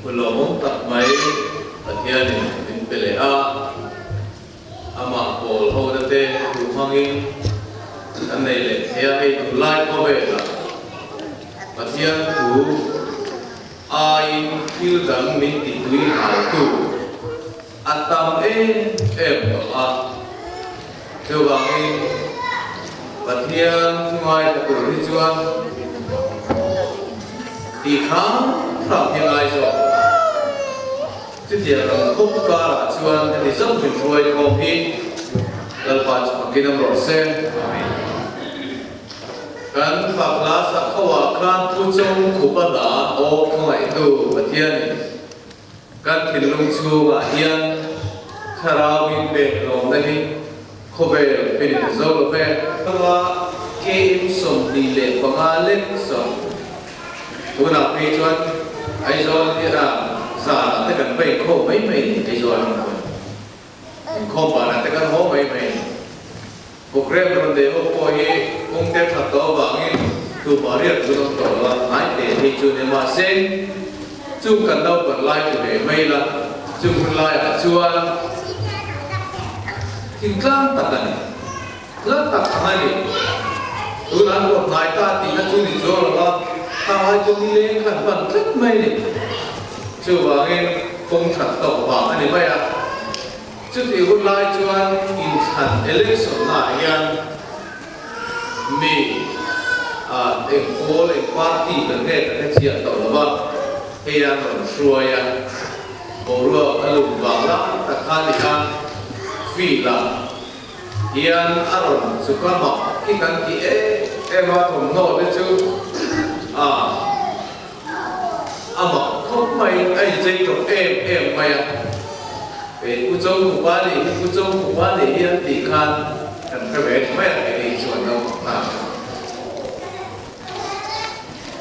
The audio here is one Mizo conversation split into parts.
Hun lawmawm tak mai Pathianin min pe leh a, amah pawl hona te thu hmangin kan nei leh thei a, hei tunlai khawvelah Pathian thu aiin thil dang min titui haltu a tam em em tawh a, chuvangin Pathian thu ngaithla tur hi chuan tih hram hram hi a ngai zawk. Chutiang ang khawp karah chuan heti zauh min hruai khawm hi Lalpa chu fakin awm rawh se. Kan fak hla sak ho ah khan Pu Chawngkhupa hla aw khawngaihtu Pathianin Kan thinlung chhungah hian thlarau min pek lawmna hi khawvel fin zo lo ve. Hanga KM 25 lek sawm tunah phei chuan Aizawl hi a zanah te kan va inkhawm mai mai ni Aizawl ang chuan inkhawm banah te kan haw mai mai ni. Programme rawn nei ho pawh hi kawng te that tawh avangin tumah riak chu an awm tawh lo a, hnai teh hi chu ni mahse chung kan naupan lai ti ve mai la, chung hun laiah chuan thingtlang tak a ni, hla tak ang a ni. Tunah an rawn hnai ta tihna chu ni chuang lo va, khang ai chu nileng khan hman tlat mai a ni. Chuvangin kawng that tawh vang a ni mai a. Chutih hun lai chuan inthlan election naah hian mi ah eng pawl eng party kan nge kan hre chiah tawh lo va, hei an rawn hruai a, boruak a lum vang lai tak kha ni a, field ah hian a rawn chuk a mak khi kan ti em em a, thawmhnaw te chu ah. A mak khawp mai, a inchei tawp em em mai a. Kei Pu Chawngkhupa nih hi Pu Chawngkhupa nih hi an tih khan kan hre ve mai a, keini chuan naupang nghal a.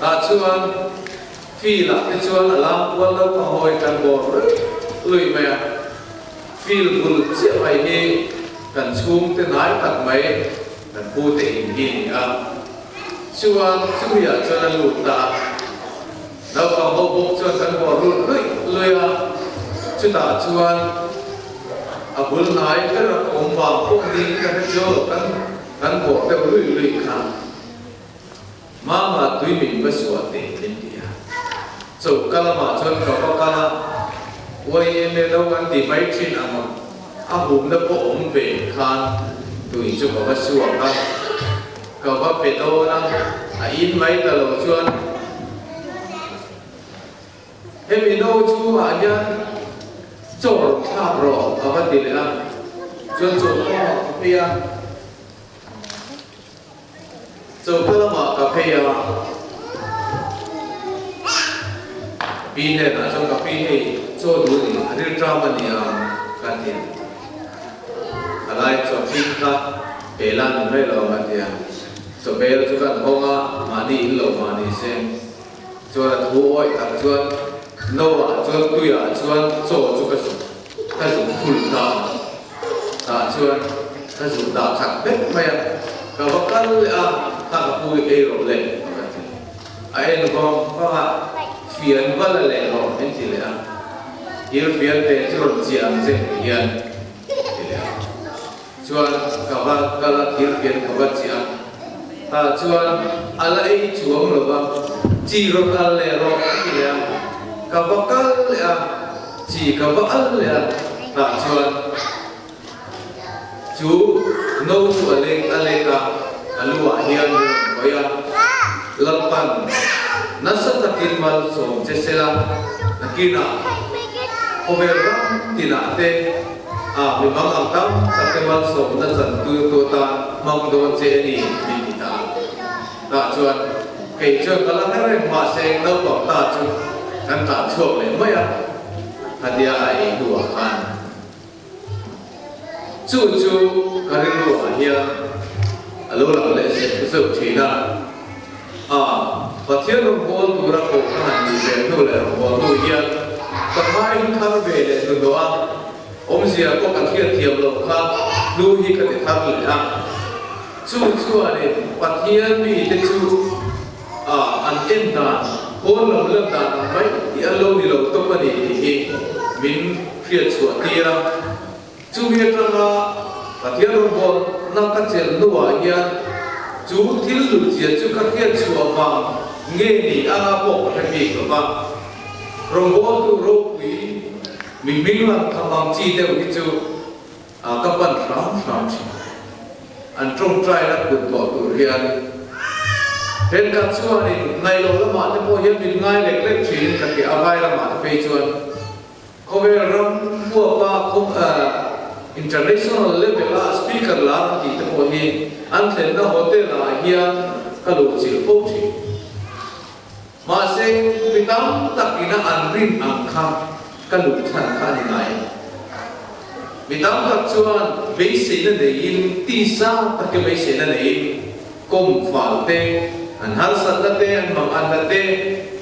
Tah chuan field ah te chuan a lam kual naupang hawi kan bawr luih luih mai a. Field bul chiah mai hi kan chhungte hnai tak mai kan pute in hi a ni a. Chuan chumi ah chuan a lut ta a, naupang ho bawk chuan kan bawr lut luih luih a, chutah chuan a bul hnai ber a awm vang pawh niin ka hre chiang lo, kan kan bawr deuh luih luih kha Mama tui min va suah teh min ti a, choka lamah chuan ka va kal a, YMA lo an ti mai thin ang a, a humna pawh awm ve khan tui chu ka va suak a. Ka va pe dawn a, a in mai ta lo chuan hemi no chhungah hian chaw rawn thlak rawh a va ti leh a, chuan chaw kawngah ka phei a, choka lamah ka phei a, pi hnenah chuan ka pi hei chaw duh ni a rilṭam a nia ka ti a, thalai chaw hring kha. Pe la ni mai lo a tia. Chawbel chu kan hawng a, mahni in lo mahni se. Chuan a thu awih tak chuan no ah chuan tui ah chuan chaw chu ka zuk ka zuk phul ta a. Tah chuan ka zuk dah khat vek mai a, ka va kal leh a, kha ka pu i ei rawh le a va ti. A en vang vang a, fian va la leh rawh min ti leh a. Thil fian te chu rawn chiah ang che ti hian ti leh a. Chuan ka va kal a thil hian ka va chiah a, tah chuan a la ei chuang lo va, chi rawn al leh rawh a ti leh a, ka va kal leh a, chi ka va al leh a, tah chuan chu no chu a leng a lek a, a lu ah hian min rawn khawih a, Lalpan nasa takin malsawm che sela, nakinah khawvel ram tinah te, A mi hmang ang tam tak te malsawmna chantu tu atan hmang dawn che a ni min ti ta a. Tah chuan kei chuan ka la her reng mahse naupang ta chu kan tlan chhuak leh mai a, khatia a ei hnuah khan chu chu ka rilru ah hian a lo lang leh zeuh zeuh thin a. A Pathian rawngbâwl tura pawh ka han nih ve hnu leh rawngbâwl hnu hian ka hmai hi thar ve leh hnuhnawh a, awmzia pawh ka hriat thiam loh kha hnu hi ka ti thar leh a. Chu chuanin Pathian mite chu a an en dan. Pawn lam lan dan ang mai hi an lo ni lo tawp a ni tih hi min hriat chhuah tir a. Chumi atanga Pathian rawngbawlna ka chelh hnuah hian chu thil hlutzia chu ka hriat chhuah vang nge ni anga pawh ka hre bik lo va. Rawngbawltu ropui mi hming lang tham ang chi deuh hi chu ka pan hram hram thin. An tawngtaina kut tawh tur hian thenkhat chuanin ngailo lamah te pawh hian min ngai lek lek thin ka hria a, vai lamah te phei chuan Khawvel ram huapa international level a speaker lar an tih te pawh hi an thlenna hotel ah hian ka luh chilh fo thin. Mahse mi tam tak ina an rin ang kha ka luh chhan kha a ni ngai. Mi tam tak chuan beiseina neiin tisa take beiseina neiin Kawm fal te, an harsatna te, an manganna te,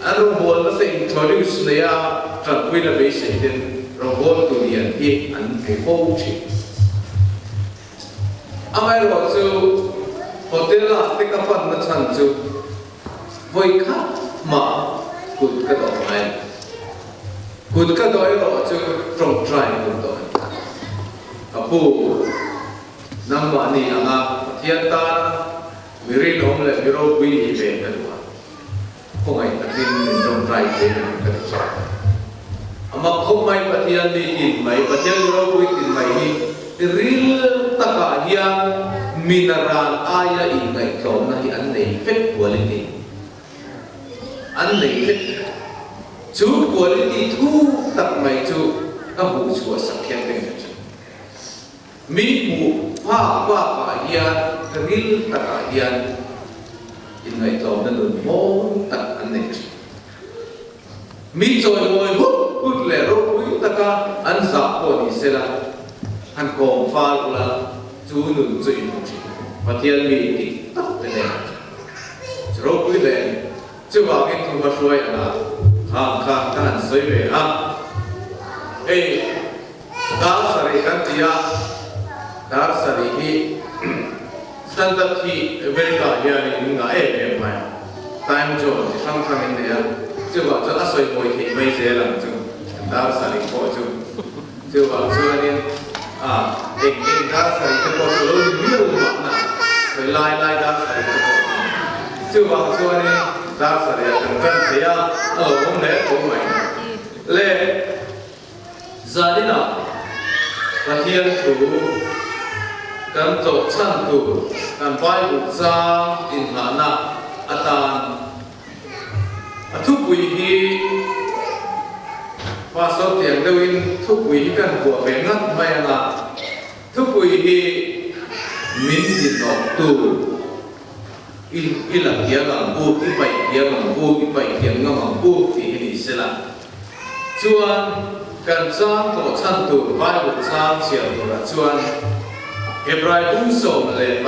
an rawngbawlna te introduce nei a tanpuina beisei ten rawngbawltu lian hi an hmu fo thin. Amaherawhchu hotel ah te ka panna chhan chu vawi khat mah kut ka dawh ngai lo. Kut ka dawh erawh chu tawngtai kut dawh a ni. Ka pu. Nangmahni anga Pathian tana mi rinawm leh mi ropui nih ve ka duh a, khawngaih takin min tawngtai thei ang ka ti chauh. A mak khawp mai Pathian mi tin mai, Pathian mi ropui tin mai hi ril takah hian mi naran aia inngaihtlawmna hi an nei vek quality an nei vek. Chu quality thuk tak mai chu ka hmuh chhuah sak hian ka inhre thin. Mi hmuh phak bakah hian ril takah hian inngaihtlawmna nun mawi tak an nei thin. Mi chawimawi hut hut leh ropui taka an zah pawh ni sela, han kawm fal ula chu nun chu in hmu thin. Pathian mi dik tak te nen chu ropui hle a ni. Chuvangin thu hma hruai angah khang kha ka han sawi ve a. Hei. Dar sarih kan ti a, dar sarih hi standard hi America ah hianin min ngah em em mai a, time zone chi hrang hrang in nei a, chuvang chuan a sawi mawi theih mai zel ang chu dar sarih pawh chu. Chuvang chuanin a eng eng dar sarih te pawh chu lo ni miau mahna sawi lai lai dar sarih te pawh chu. Chuvang chuanin dar sarih ah kan tan thei a, a lo awm hle tho mai le. Zaninah Pathian thu kan tlawh chhan tur kan Bible chang inngahna atan a thupui hi Pastor tiang deuhin thupui hi kan vuah ve ngat mai ang a, thupui hi min tinawktu i i la thiam ang u, i paih thiam ang u, i paih thiam ngam ang u tih hi ni sela. Chuan kan chang tawh chhan tur Bible chang chhiar turah chuan Hebrai bung 12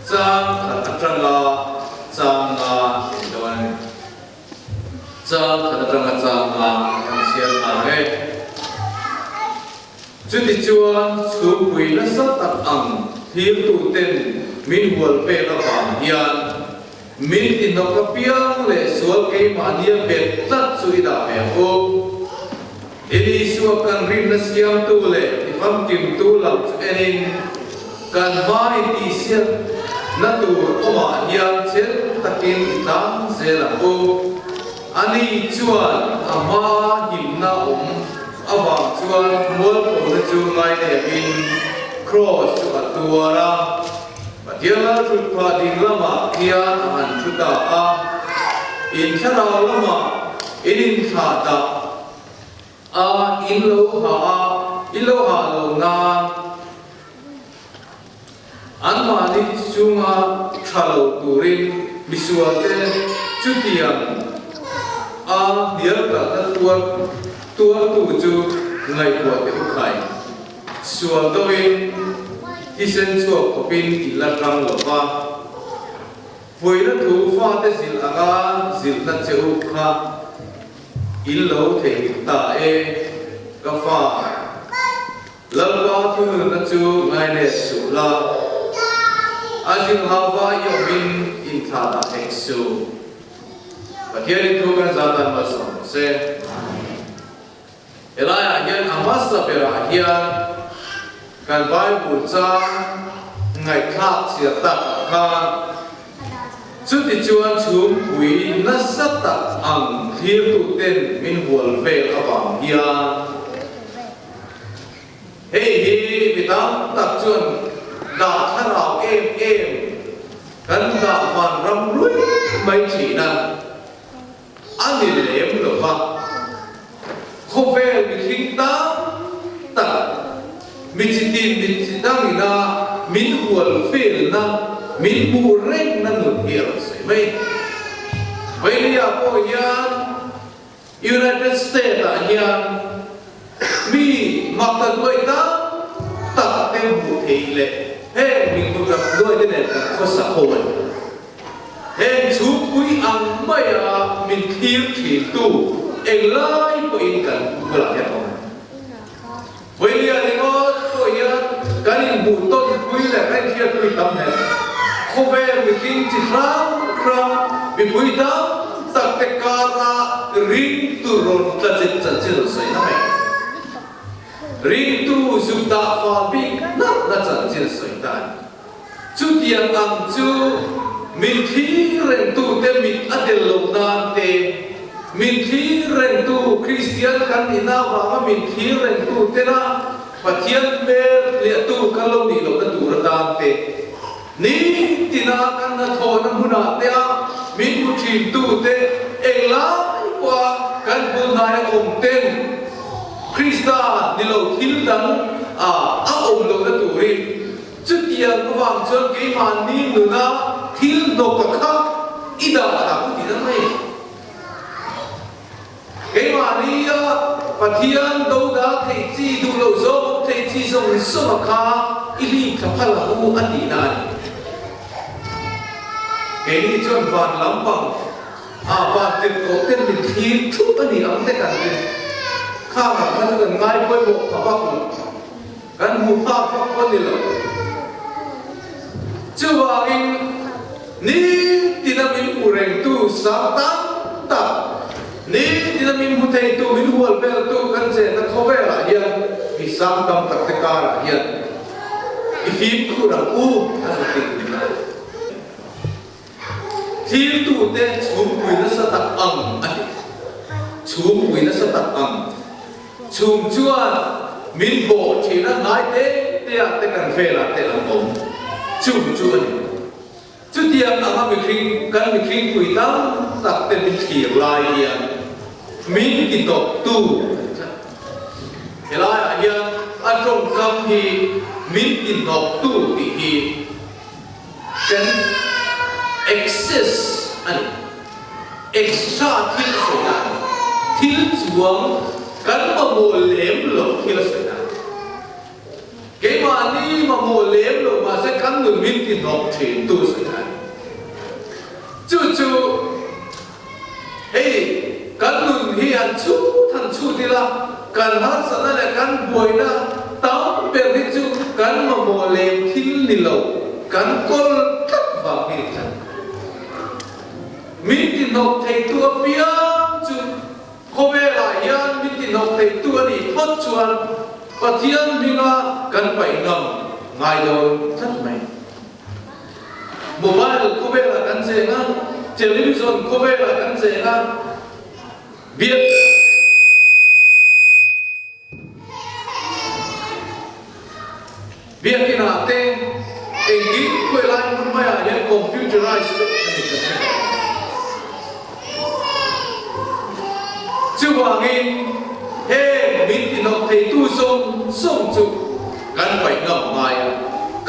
chang khat atanga chang nga en dawn a ni. Chang khat atanga chang nga kan chhiar nghal e. Chutichuan chhungpui nasa tak ang thiltuten min hual vel avang hian Min inawk apiang leh sual keimahnia bet tlat chu i dah ve ang u. Elisua kan rinna siamtu leh tifamkimtu lam chu enin kan hma intihsiakna tur awmah hian chel takin i tlang zel ang u. Ani chuan a hma himna awm avang chuan mualphona chu ngainepin Kraws chu a tuar a. Pathian lal thut phah ding lamah khian a han thu ta a, in thlarau lamah in inthlah dah a, in lo hah a, in lo hah lo nan anmahni chunga tha lo turin misualte chutiang a hnial kalhna tuar tuartu chu ngaihtuah teh u khai. Sual deuhin thisen chhuak khawpin in la tlang lo va, Fuihna thu fate zilh anga zilhna che u kha in lo theihnghilh ta e, ka fa. Lalpa thununna chu ngainep suh la, a zilh hauva i awmin inthlah dah hek suh. Pathianin thu kan zah dan malsawm rawh se. Helaiah hian a hmasa berah hian kan Bible chang ngaihthlak chhiat takah khan chutichuan chhungpui nasa tak ang thlirtuten min hual vel avang hian hei hi mi tam tak chuan dah thlarau em em kan dah vanram ruih mai thin a. A ni lem lo va, khawvel mihring tam tak, mi chitin mi chi dangina min hual felna, min hmuh rengna nun hi a rawn sawi mai. Vailia pawh hian United State-ah hian mi makta duai tam tak te hmuh theih leh heng mihmu rak duai te nen kan khawsa ho a ni. Heng chhungpui ang maia min thlir thintu englai pawhin kan bulah hian awm. Vawilia ringawt pawh hian kan inhmuh tawnpui leh kan inhriatpui tam hle. Khawvel mihring chi hrang hrang mipui tam tak te kara ringtu rawn tla chet chanchin rawn sawi na mai. Ringtu zuk dah fal bik natna chanchin sawi ta a ni. Chutiang ang chu min thlir rengtute mit a tel loh nan te, min thlir rengtu Kristian kan nihna avanga min thlir rengtu tena Pathian hmel hliahtu kan lo nih lohna tur atan te, nitina kan hnathawhna hmunah te a min hmu thintu te englai pawha kan bul hnaia awm ten Krista ni lo thil dang a awm lohna turin Chutiang avang chuan keimahni nuna thil hnawka kha i dah thla ku tih na mai. Keimahni a Pathian do dah theih chi duh loh zawng awm theih chi zawng zawng a kha i lim thla phal ang u a tih na a ni. Keini chuan van lampang a van tirhkoh ten min thlir thup a ni ang te kan rin. Khang ang kha chu kan ngai pawimawh pha vak lo. Kan hmuh phak vak pawh ni lo. Chuvangin nitina min hmu rengtu sang tam tak, nitina min hmu theitu, min hual veltu kan chenna khawvelah hian mi sang tam tak te karah hian i fimkhur ang u a zuk ti thin a. Thiltute chhungpui nasa tak ang a ti. Chhungpui nasa tak ang. Chhung chuan min bawh thin a, hnai te te ah te kan velah te an awm. Chung chu a ni. Chutiang anga mihring, kan mihringpui tam tak te min thlir lai hian min ti tawptu a ni tlat. Helaiah hian a tawngkam hi min ti hnawktu tih hi Kan excess a ni. Extra thil a sawi na a ni. Thil chuang kan mamawh lem loh thil a sawi na a ni. Keimahni mamawh lem loh mahse kan nun min ti hnawk thin tu a sawi na a ni. Chu chu hei kan nun hi han chhut han chhut ila kan harsatna leh kan buaina tam ber hi chu kan mamawh lem thil ni lo kan kawl tlat vang hi ni tlat. Min ti hnawk theitu apiang chu khawvelah hian min ti hnawk theitu a nih phawt chuan Pathian hminga kan paih ngam ngai dawn tlat mai. Mobile khawvelah kan cheng a, television khawvelah kan cheng a, biak biakinah te engkim khawi lai hmun maiah hian computerized vek a ni kan hre tawh. Chuvangin heng min tihnawk theitu zawng zawng chu kan paih ngam ngai a,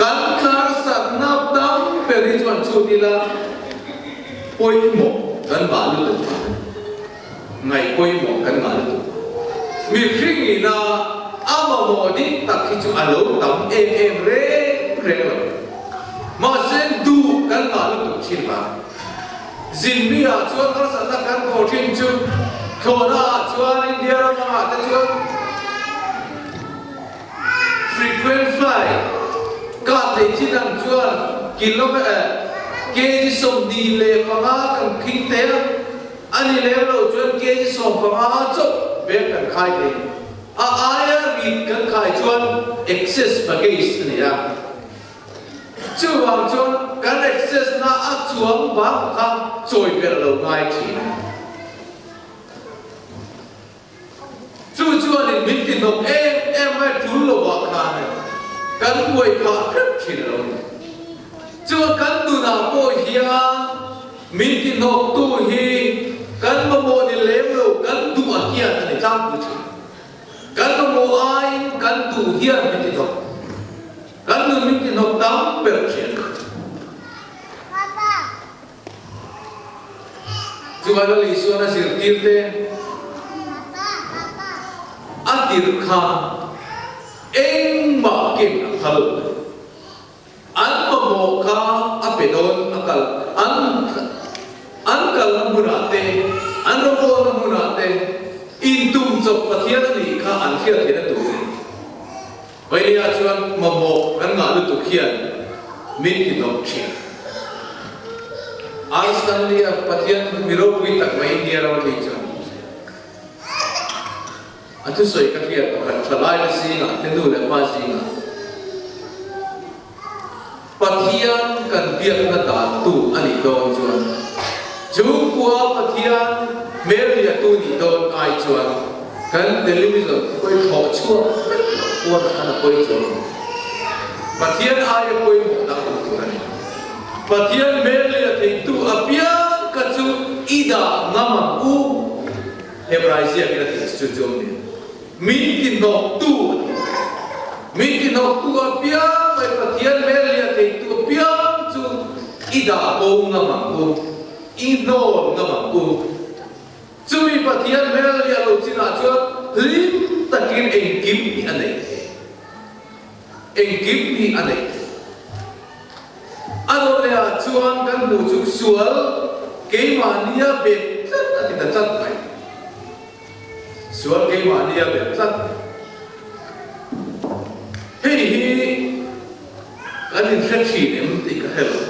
kan tlarsatna tam ber hi chuan chhut ila pawimawh kan ngah lutuk vang a ni. Ngaih pawimawh kan ngah lutuk vang. Mihring ina a mamawh dik tak hi chu a lo tam em em reng reng lo. Mahse duh kan ngah lutuk thin vang a ni. Zinmi-ah chuan harsatna kan thawh thin chu thlawhna-ah chuan India ram angah te chuan Frequent fly kah theih chin ang chuan kilometer kg 25 kan khing thei a. A ni lem lo chuan kg 15 chauh bag kan khai thei. A aia rit kan khai chuan excess baggage a ni a. Chuvang chuan kan excess na a chuang bang kha chawi ber lo ngai thin. Chu chuanin min ti hnawk em em mai tul lovah khan kan buai phah hrep thin a lo ni. Chuan kan nunah pawh hian min ti hnawktu hi kan mamawh ni lem lo kan duh a hian a ni tlangpui thin. Kan mamawh aiin kan duh hian min ti hnawk. Kan nun min ti hnawk tam ber thin. Chuvai Lal Isuan a zirtir te a tirh khan engmah ken a phal lo. An mamawh kha a pe dawn a kal an an kalna hmunah te an rawngawlna hmunah te intum chawp Pathian a nih kha an hriat theihna turin Vainia chuan mamawh kan ngah lutuk hian min ti hnawk thin. R. Stanley-a Pathian mi ropui tak mai India rama mi chuan a thusawi ka hriat pakhat tha laina zingah te nu leh pa zingah Pathian kan biakna dan tu a nih dawn chuan chhungkua Pathian hmelliahtu nih dawn ai chuan kan television khi pawi thlawh chhuak vek loh pawn a khan a pawi chuang lo. Pathian aia pawimawh dang awm tur a ni. Pathian hmelliah theitu apiang kha chu i dah ngam ang u, Hebrai ziakin a tih chu chu awm nia. Min tihnawktu a ti. Min tihnawktu apiang mai Pathian hmel liah theitu apiang chu i dah bo ngam ang u, i hnawn ngam ang u. Chumi Pathian hmel liah lo chinah chuan hlim takin engkim hi a nei thei. Engkim hi a nei thei. A rawh lehah chuan kan hmuh chu sual keimahnia bet tlat a ti ta tlat mai. Sual keimahni a bet tlat. Hei hi kan inhre thin em tih ka hre lo.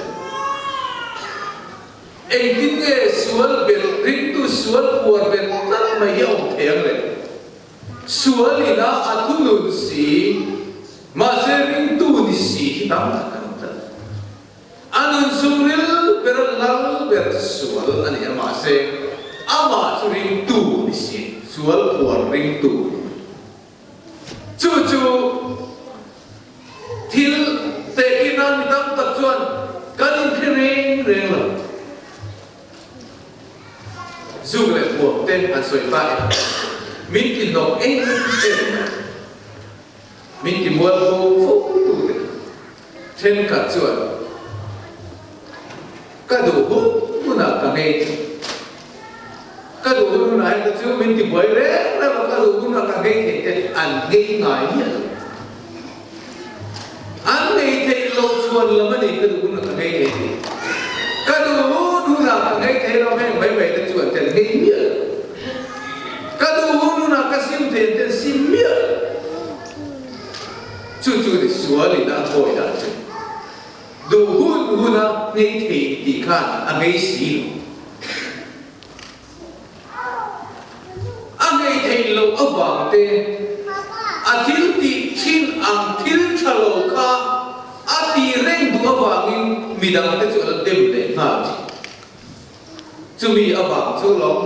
Engtin nge sual bet ringtu sual puar bet tlat mai hi a awm thei ang le? Sual ina a thunun si, mahse ringtu ni si hi tam tak kan awm tlat. A nun chhungril ber lal ber chu sual a ni a, mahse amah chu ringtu a ni si, sual phuar ringtu a ni. Chu chu thil tehkih nan mi tam tak chuan kan inhre reng reng lo. Zuk leh huam te an sawi ta em? Min ti hnawk em em mai. Min ti mual fo fo tu te kha. Thenkhat chuan ka duh hun hunah ka ngei thei. Ka duh hun hunah hian ka chu min ti buai reng reng a, ka duh hunah ka ngei thei te an ngei ngai miah lo. An ngei theih loh chhuan lam a ni ka duh hunah ka ngei thei tih. Ka duh hun hunah ka ngei thei lo heng mai mai te chu an ten ngei miah lo. Ka duh hun hunah ka sim thei an ten sim miah lo. Chu chu ni sual in a hawi dan chu duh hun hun a ngei thei tih khan a ngei si lo. A ngei theih loh avang te a thil tih thin ang thil tha lo kha a ti reng duh avangin midang te chu a la dem leh nghal thin. Chumi avang chu lawm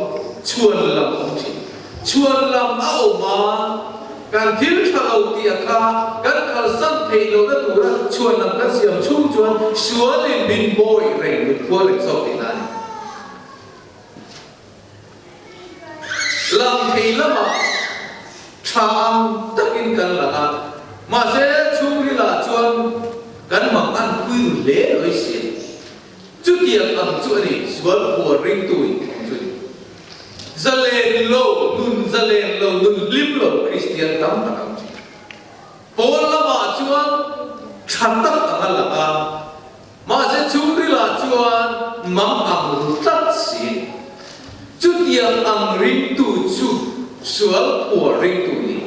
chhuan lam a awm thin. Chhuan lam a awm a, kan thil tha lo tih a kha kan kalsan theih lohna tura chhuan lam kan siam chhung chuan sualin min bawi reng, min khual reng zawk tihna a ni. Lang thei lamah tha ang takin kan lang a, mahse chhungrilah chuan kan mang an pui ru hle lawih si a ni. Chutiang ang chu a ni, sual phuar ringtu in awm chu a ni. Zalen lo, nun zalen lo, nun hlim lo Kristian tam tak ang thin. Pawn lamah chuan tha tak ang a lang a, mahse chhungrilah chuan mang ang ru tlat si a ni. Chutiang ang ringtu chu sual phuar ringtu ni.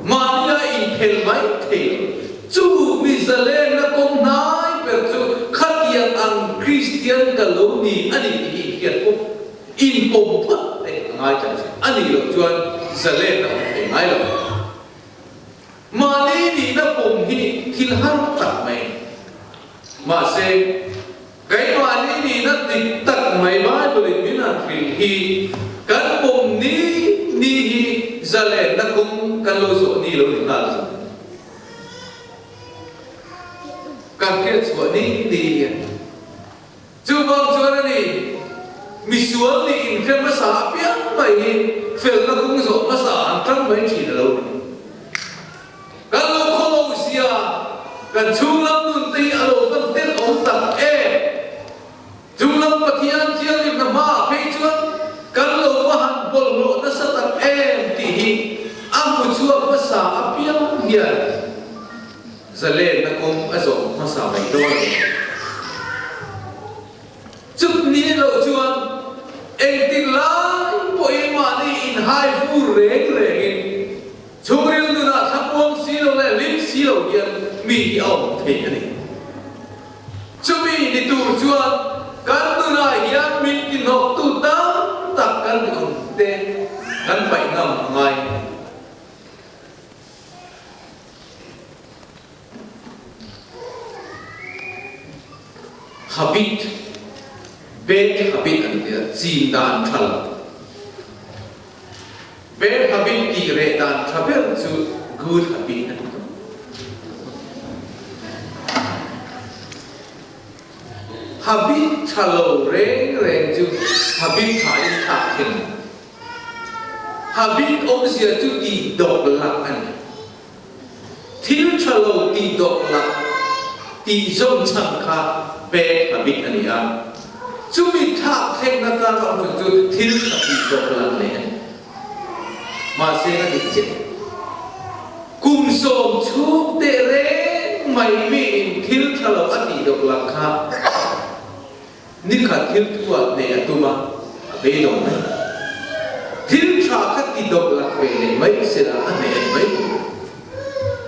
Mahnia inphelh mai thei lo. Chu mi zalenna kawng hnai ber chu khatiang ang Kristian ka lo ni a ni tih hi inhriat pawh. Inpawm phawt te a ngai ta thin. A nih loh chuan zalenna awm thei ngai lo. Mahni nihna pawm hi thil har tak mai a ni. Mahse, keimahni nihna dik tak mai Bible-in min han hrilh hi kan pawm ni ni hi zalenna kawng kan lo zawh ni lo ni nghal zawk. Kan hriatchhuah ni ni hian. Chuvang chuan a ni, misual nih inhre hmasa apiang mai hi felna kung zawh hmasa an tang mai thin a lo ni. Kan lo khaw lo sia, kan chhunglam nun te hi a lo van hlen awm tak em? Chunglam Pathian thianghlimna hmaah phei chuan kan lo va han bawlhhlawh nasa tak em tih hi a hmu chhuak hmasa apiang hian Zalenna kawng a zawh hmasa mai dawn a ni. Chut ni loh chuan engtik lai pawhin mahni inhai fur reng rengin chhungril nunah thlamuang si lo leh hlim si lo hian mi hi a awm thei a ni. Chumi ni tur chuan kan nunah hian min tihnawktu tam tak kan awm te kan paih ngam a ngai a ni. Habit, bad habit an ti a, chin dan tha lo. Bad habit tih reh dan tha ber chu good habit a ni tawh. Habit tha lo reng reng chu habit tha in thlak thin. Habit awmzia chu tih dawk lak a ni. Thil tha lo tih dawk lak tih zawm chhan kha bad habit a ni a. Chumi thlak thlengna tan a awm chu thil tha tih dawk lak leh a ni. Mahse ka dik chiah. Kum sawm chhung teh reng mai miin thil tha lo a tih dawk lak kha Nikhat thil thuah neih a tum a, a beidawng mai. Thil tha kha ti dawp lak ve leh mai sela a hneh en mai tur.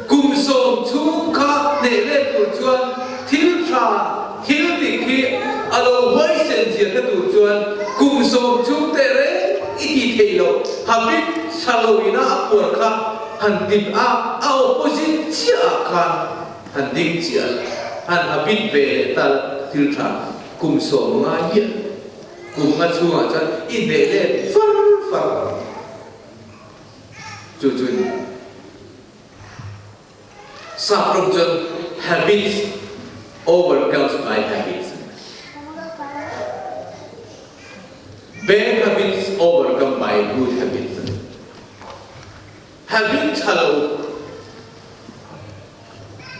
Kum sawm chhung kha hneh let tur chuan thil tha, thil dik hi a lo huaisen zia hre tur chuan kum sawm chhung teh reng i ti thei lo, habit tha lo ina a phuar kha han tip a, a opposite chiah ah khan Han ding chiah la, han habit ve leh ta la thil tha kum sawm ngai hian kum nga chhungah chuan i hneh let far far ang. Chu chu ni. Sap rawng chuan habits overcomes by habits a ni. Bad habits overcome by good habits a ni. Habit tha lo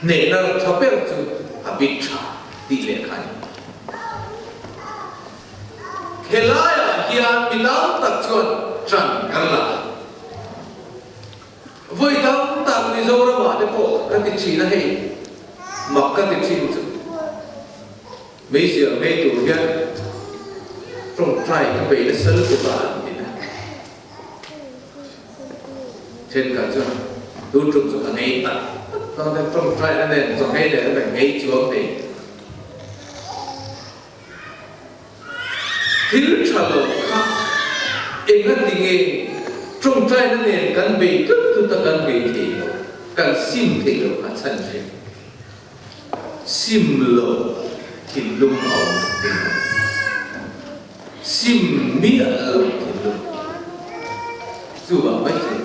hnehna tha ber chu habit tha tih leh kha a ni. Helaiah hian mi tam tak chuan ṭan kan la a. Vawi tam tak Mizoramah te pawh ka ti ṭhin a hei, mak ka ti ṭhin chu. Meizial ngei tur hian ṭawngṭai ka bei nasa lutuk a an ti na. Thenkhat chuan tun tum chu ka ngei tak tak dawn e, ṭawngṭai a nen chaw ngei leh a ngei chuang thei. Thil ṭha lo kha enga ti nge ṭawngṭaina nen kan bei tlut tlut a kan bei thei lo, kan sim thei lo kha chhan che. Sim lo thinlung a awm thei lo. Sim miah lo thinlung. Chuvang mai che.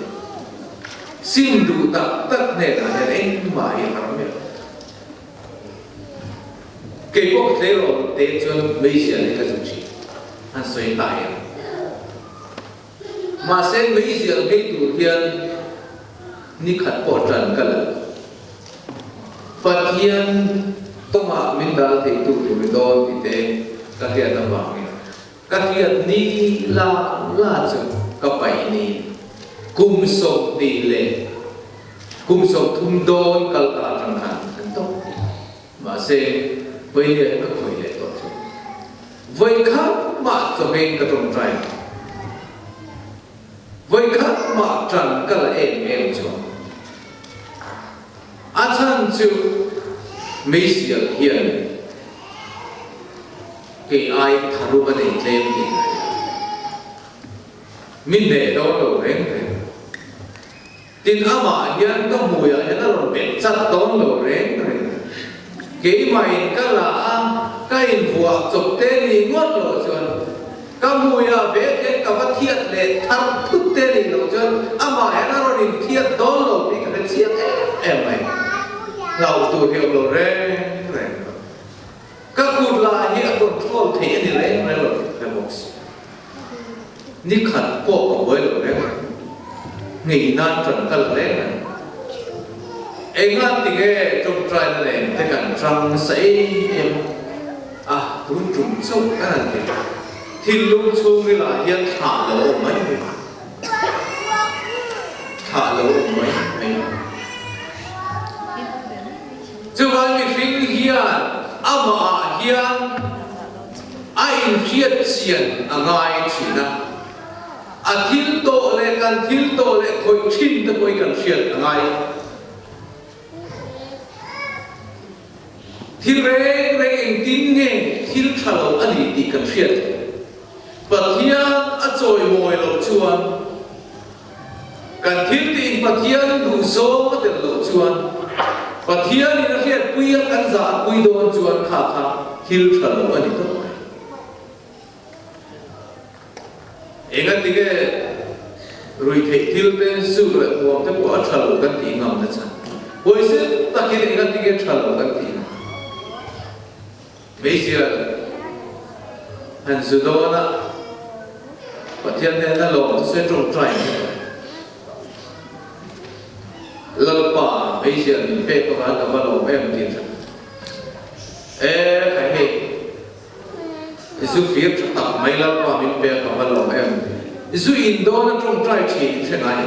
Sim duh tak tak hnenah hian engmah hi har miah lo. Kei pawh ka tleirawl te chuan meizial hi ka zu thin. An sawi ta em? Mahse meizial ngei tur hian nikhat pawh tan ka la lo. Pathian tawngah min dal theitu tur i dawn ti te ka hriat avangin ka hriat ni la la chu ka paih ni kum 20 leh kum 30 dawn kal ta atang khan an tawp. Mahse Vawilia hi ka khawih leh tawh chu. Vawikhat mah chawhmeh ka tawngtai lo. Vawikhat mah tan ka la em em chuang. A chhan chu meisial hian kei ai tharum a nei tlem tih ka hria. Min hneh dawn lo reng reng. Tin, amah hian ka hmuiah hian a rawn bet chat dawn lo reng reng. Keimahin ka la a, ka invuah chawp te ni ngawt loh chuan, ka hmuiah ve hian ka va thiat leh thar thut te nih loh chuan amah hian a rawn inthiat dawn lo tih ka hre chiang em em mai. Hlauh tur hi a awm lo reng reng lo. Ka kut lah hi a control theih a ni reng reng lo tih ka hre bawk si. Ni khat pawh ka buai lo reng reng. Ngei nan ṭan ka la reng reng. Enga tinge ṭawngṭaina nen te kan ṭang nasa em em a, a tun ṭum chauh kan han ti. Thinlung chhungrilah hian thlah lo awm mai mai. Thlah lo awm mai mai. Chuvang mihring hian amah ah hian a inhriat chian a ngai thin a, a thil tawh leh kan thil tawh leh khawih thin te pawh hi kan hriat a ngai. Thil reng reng engtin nge thil tha lo a ni tih kan hriat theih. Pathian a chawimawi loh chuan Kan thil tiin Pathian duhzawng a tel loh chuan, Pathianin a hriatpui a kan zahpui dawn chuan kha kha thil tha lo a ni tawp mai. Engatinge ruihtheih thil te, zuk leh huam te pawh a tha lo kan tih ngam na chhan? Huaisen takin engatinge tha lo kan tih ngam? Hmeichhia han zu dawn a, Pathian hnena lawm chu se tawngtai mai mai. Lalpa hmeichhia min pek avang ka va lawm em tih tha. E khai hei, zu fir tha tak mai Lalpa min pek ka va lawm em. Zu in dawn a tawngtai thin i hre ngai.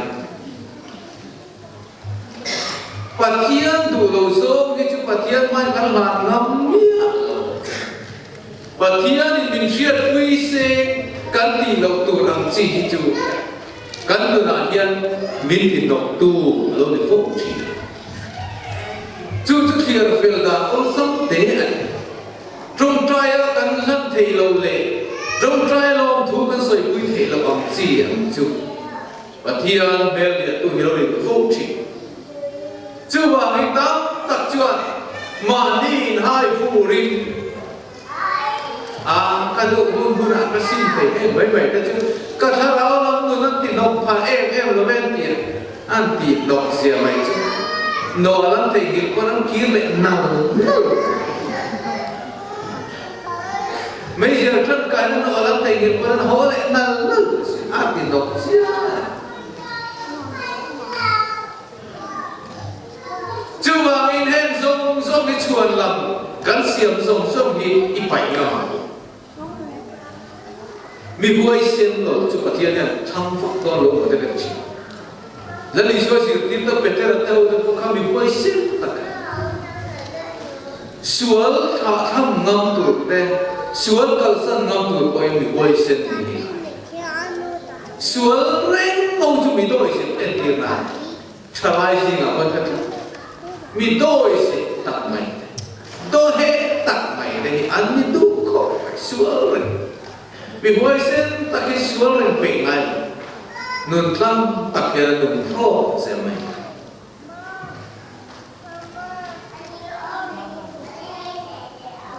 Pathian duh lo zawng hi chu Pathian hmain kan hlan ngam miah lo. Pathianin min hriatpui se kan tih loh tur ang chi hi chu kan nunah hian min ti hnawktu a lo ni fo thin. Chu chu thliar fel dan awlsam te a ni. Tawngtaia kan hlan thei lo leh tawngtaia lawmthu kan sawipui theih loh ang chi ang chu. Pathian hmel liantu hi lo in fo thin. Chuvangin tam tak chuan mahni inhai furin a ka duh hun hunah ka sim thei em mai mai te chu ka thlarau lam nun an ti hnawk phah em em lo em tih an ti hnawk zia mai chu Noah lam theihnghilh pawn an kir leh nal nal. Meizial tangkaina hnawh lam theihnghilh pawn an haw leh nal nal duh si, a ti hnawk chiah. Chuvangin heng zawng zawng hi chhuan lam kan siam zawng zawng hi i paih ngam ang. Mi huaisen lo chu Pathian hian thlang fak dawn lo maw te kan chhim. Lal Isua zirtirna Petera te ho te pawh kha mi huaisen tak a ni. Sual thlahthlam ngam tur te, sual kalsan ngam tur pawhin mi huaisen nih hi ngai. Sual reng ho chu mi dawihzet entirna a ni. Thalai zingah pawn ka tlat. Mi dawihzet tak mai te, dawheh tak mai te hi an ni duh khawp mai, sual reng. Mi huaisen tak hi sual reng peih ngai lo. Nun tlang tak hian a nung thlawk zel mai.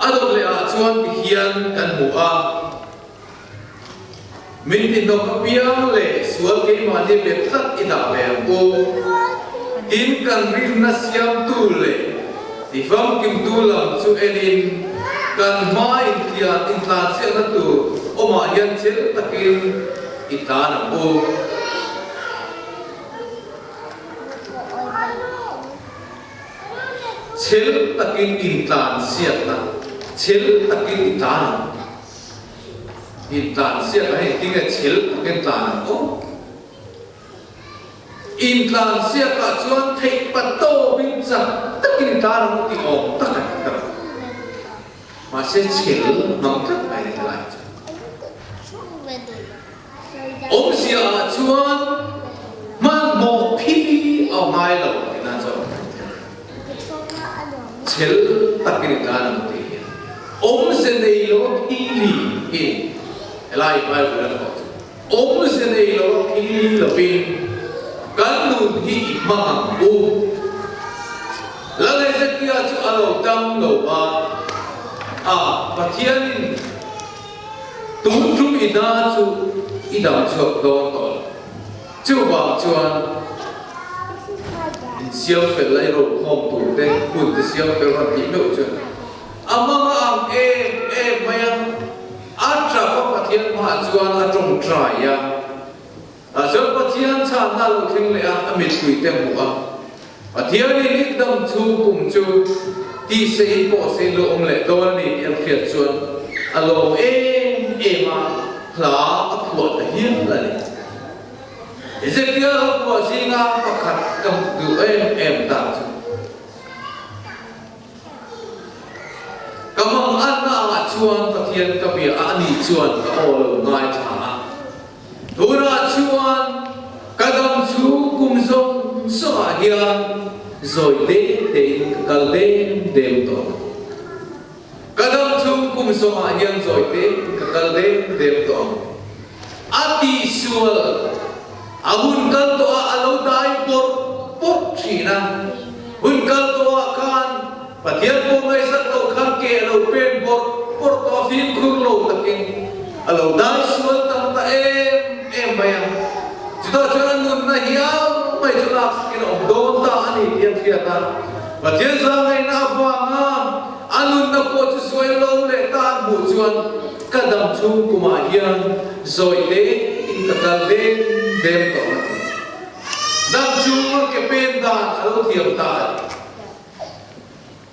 A dawt leh ah chuan ti hian kan hmu a, Min ti hnawk apiang leh sual keimahni bet tlat i dah ve ang u. Tin, kan rinna siamtu leh ti famkimtu lam chu enin kan hma inthian intlansiakna tur awmah hian chel takin i tlan ang u. Chel takin intlansiakna, chel takin i tlan ang u. Intlansiakna hei tinge chel takin tlan ang u? Intlansiakah chuan theih patawpin chak takin tlan ang u tih awm tak a ni ta. Mahse chhel hmang tlat mai a ni helai chu. Awmzia ah chuan hmanhmawh phi a ngai lo tih nan chuan chhel takin i tlan ang u tih hi awmze nei lo a phi li hi helai Bible a ni bawk chu. Awmze nei. nei lo a phili lovin kan nun hi i hmang ang u. Lal Hezekia chu a lo dam lo a, a Pathianin tun tum i hna chu i dam chhuak dawn tawh lo. Chuvang chuan insiam fel la i rokhawm tur te hun te siam fel rawn tih meuh chuan a hmang a ang em em mai a, a tap a Pathian hmaah chuan a tawngtai a. Tah chuan Pathian chhanna a lo thleng leh a, a mitpui te hmuh a. Pathianin i dam chhung kum chu tihse in pawh se in lo awm leh dawn a ni tih an hriat chuan a lawm em em a, hla a phuah ta hial a ni. Ezekiel a phuah zinga pakhat ka duh em em tak chu. Ka mang anna ah chuan Pathian ka bia a, ani chuan ka aw lo ngaithla a. Tunah chuan ka dam chhung kum zawng zawngah hian zawi te tein ka kal dem dem tawh. Ka dam chhung kum zawngah hian zawi te ka kal dem dem tawh ang. A tihsual a hun kal tawh ah a lo dai bawrh bawrh thin a. Hun kal tawh ah khan Pathian pawh ngaihsak loh khan ke a lo pen bawrh bawrh tawh a, fimkhur lo takin a lo dai sual tam ta em em mai a. Chutah chuan a nunna hial mai chu lak sakin a awm dawn ta a ni tih an hriat a. Pathian zahngaihna avanga a nunna pawh chu suai lo leh ta an hmuh chuan ka dam chhung kumah hian zawi tein ka kal dem dem tawh a ti. Dam chhunga ke pen dan a lo thiam ta a ni.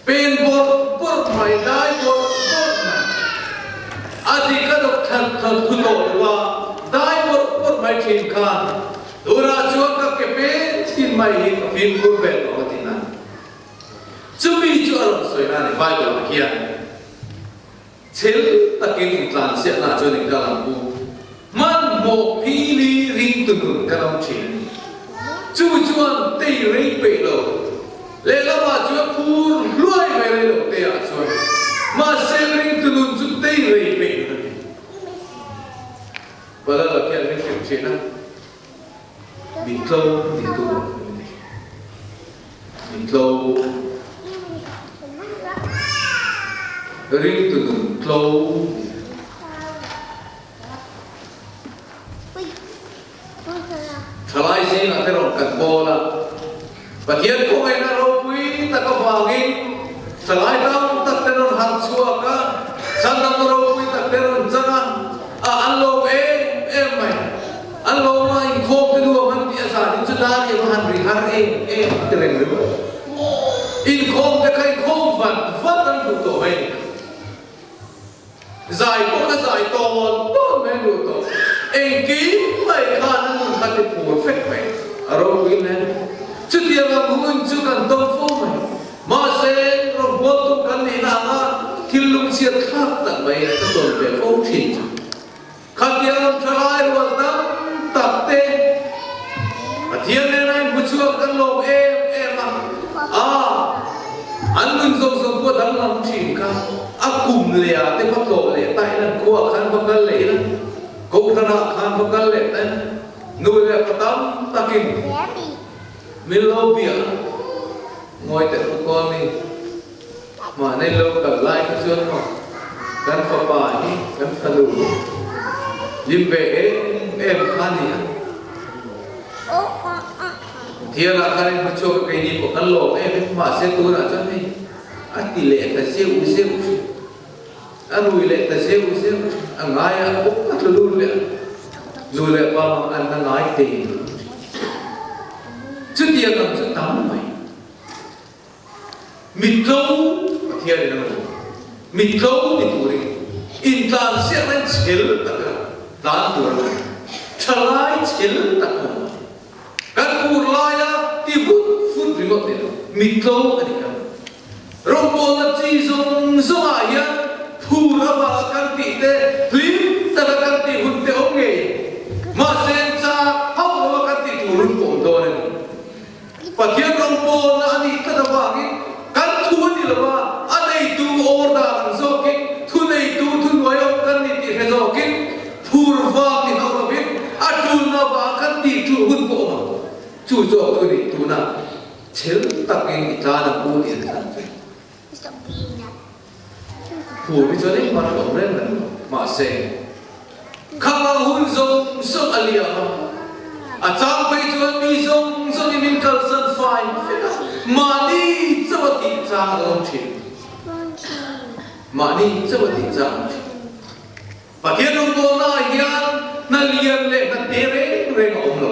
Pen bawrh bawrh mai, dai bawrh bawrh mai. A dik a dawk that that thu tawh lo a, dai bawrh bawrh mai thin khan tunah chuan ka ke pen thin mai hi ka fimkhur ve tawh a ti na. Chumi chu a rawn sawi na a ni Bible ah hian. Chhel takin intlansiahna chuan in kal ang u. Hmanhmawh phili ringtu nun kan awm thin a ni. Chu chuan tei rei peih lo, lehlamah chuan phur hluai mai rei lo te ah chuan mahse ringtu nun chu tei rei peih nun a ni. Balala khian min hrilh thin a, min tlo ni tur a ni. Min tlo. Ringtu nun tlo. Thalai zingah te rawn kan bawl a, Pathian khawngaihna ropui tak avangin thalai tam tak te rawn harh chhuak a, chhandamna ropui tak te rawn chang a, a an lawm em em mai. An lawm a, inkhawm te nuam an tih a zan in chu dar em a han ri har em em a ti reng ringawt. Inkhawm te kha inkhawm vat vat an duh tawh mai a ni. Zai pawh kha zai tawn tawn mai an duh tawh. Engkim mai khan an nun kha ti phur fek mai. A ropui hle. Chutiang ang hun chu kan tawng fo mai. Mahse, rawngbawltu kan nihna anga thil lungchhiat thlak tak mai ka tawn ve fo thin chu. Khatiang lam tha lai rual tam tak te Pathian nena in hmu chhuak kan lawm em em a, a an nun zawng zawng pawh danglam thin kha a kum leh ah te va tlawh leh ta in an khua ah khan va kal leh ila Kohhran ah khan va kal leh ta in nu leh pa tam takin min lo bia ngawi teh pu kawl ni. Mahni lo kal lai kha chuan maw kan fapa hi kan fanu hlim ve em em kha a ni a. Thialah khan in hmuchhuak a keini pawh kan lawm em em mahse tunah chuan hei a ti leh ta zeuh zeuh thin a rui leh ta zeuh zeuh thin a ngai a bawk a tlu lut leh a nu leh pa mang an la ngai te chutiang ang chu tam mai. Mitlo Pathian in a hmu. Mitlo ni turin intlansiakna in chhel taka tlan tur a ni. Thalai chhel tak a hmu. Kan tur laia ti vut vut ringawt ni lo, mitlo a ni kha. Rawngbawlna chi zawng zawngah hian phur avanga kan tih te, hlim taka kan tih hun te awm ngei. Mahse, chak hauh lova kan tih tur hun pawh awm dawn a ni. Pathian rawngbawlna a nih tlat avangin kan thu a ni lo a, a neitu order ang zawkin thuneitu thuhnuai awm kan ni tih hre zawkin phur vang ni hauh lovin a tulna. Chu zawk chu ni tunah chhel takin i tlan ang u tih an chhan chu. Phur hi chuan engmah a awm reng reng lo. Mahse, khang ang hun zawng zawng a liam a, a chang phei chuan mi zawng zawngin min kalsan fai vek a, mahni chauh a tih chang a lo awm thin. Mahni chauh a tih chang a awm thin. Pathian rawngbawlnaah hian hna lian leh hna te reng reng a awm lo.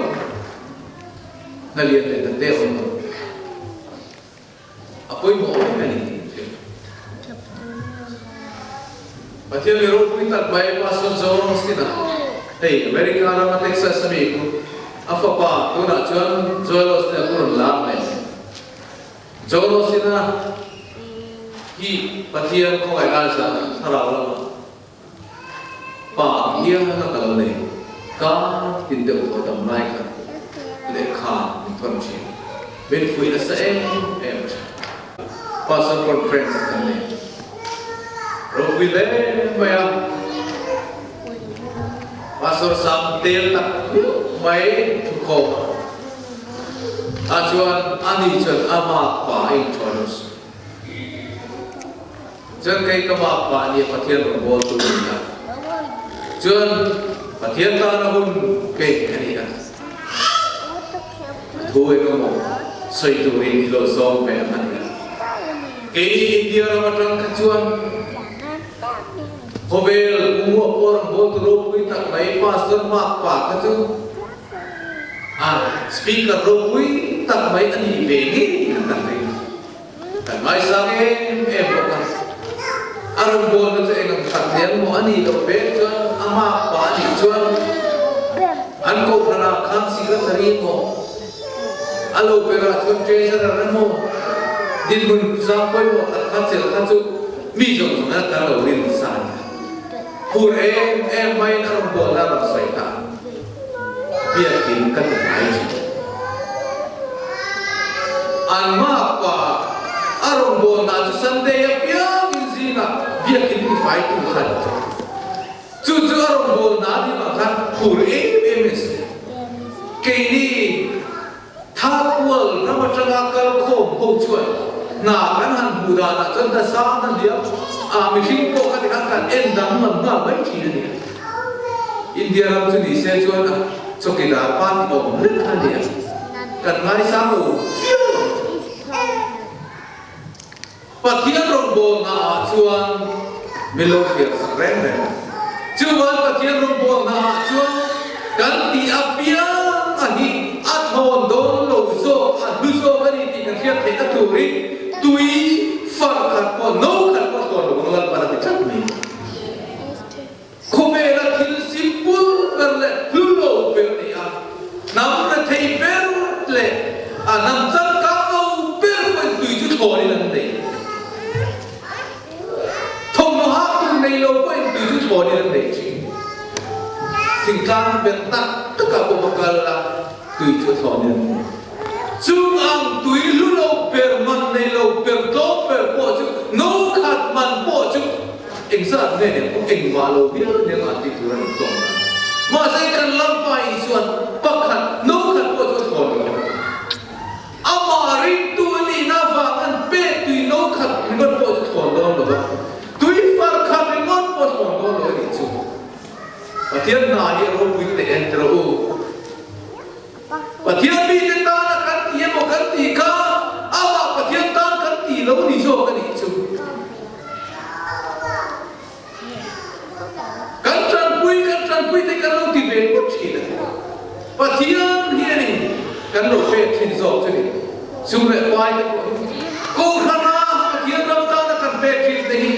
Hna lian leh hna te a awm lo. A pawimawh reng a ni tih thil. Pathian mi ropui tak mai Pastor Joel Osteen-a, hei America rama Texas a mi khu, a fapa tunah chuan Joel Osteen-a ku rawn lar mai. Joel Osteen-a hi Pathian khawngaih lai zan thlarau lamah Pa hian a ka lo nei. Ka tin deuh tawh dam lai kha lehkha min thawn thin. Min fuih nasa em em thin. Pastor Conference kan nei. Ropui hle mai a. Pastor Sam tel tak viau mai thukhawm a. Tah chuan ani chuan ama pa a introduce. Chuan kei ka bak pah nia Pathian rawn bawl tu a ni a. Chuan Pathian tana hun pek a ni a. A thu eng emaw sawi turin i lo zawm ve ang a ni a. Keini India ram atang kha chuan khawvel pumua pawh rawn bawl tu ropui tak mai Pastor Mark pa kha chu a speaker ropui tak mai a nih ve ngei kan ring. Kan ngaisang em em bawk a, a rawngbawlna chu eng ang khat hliam maw a nih loh pek chuan a hmak pah a nih chuan an kohhranah khan secretary emaw a lo berah chuan treasurer emaw dinhmun sang pawimawh tak kha chelh kha chu mi zawng zawng hian kan lo rin nasa a ni. Phur em em maiin a rawngbawlna a rawn sawi ta. Biakin ka ti mai thin. An makpa a rawngbawlna chu Sunday apiangin zingah biakin ti fai tu kha a ni tawh. Chu chu a rawngbawlna ni mah khan phur em em in sawi. Keini Thakkual ram atanga kal khawm ho chuan hna kan han hmuh danah chuan hna sang a hliam a, mihring pawh kha tikhan kan en danglam nghal mai thin a ni a. India ram chu ni se chuan a chawkidar pa ti awm lek a ni a, kan ngaisang lo viau ang chu. Pathian rawngbawlna ah chuan min lo thliar sak reng reng. Chuan Pathian rawngbawlna ah chuan kan tih apiang a hi a thawn dawn lo zawk, a hlu zawk a ni tih kan hriat theihna turin tui far khat pawh, no khat pawh thawn lo ang Lalpan a ti tlat mai. Khawvela thil simple ber leh hlu lo ber a ni a, hnam rethei ber leh a hnam changkang lo ber pawhin tui chu thlawnin an nei. Thawmhnaw hak tur nei lo pawhin tui chu thlawnin an nei thin. Thingtlang ber tak takah pawh va kal la, tui chu thlawnin an nei. Chung ang tui hlu lo ber, man nei lo ber, tlawm ber pawh chu no khat man pawh chu Engzat nge nen pawh engmah lo viau nen an ti tur a ni tawng a. Mahse kan Lalpa Isuan pakhat no khat pawh chu a thawn lo a ni. Amah ringtu a nihna avang an pek tui no khat ringawt pawh chu thawn dawn lo va, tui far khat ringawt pawh thawn dawn lo a nih chu. Pathian hna hi a ropui teh e tiraw u. Pathian mite tana kan ti emaw kan tih kha amah Pathian tan kan tih lo ni zawk a nih chu. Kan tanpui kan tanpui te kan lo ti ve ngawt thin a. Pathian hianin kan lo pek thin zawk chu ni. Sum leh pai te pawh hi Kohhrana Pathian ram tana kan pek thin te hi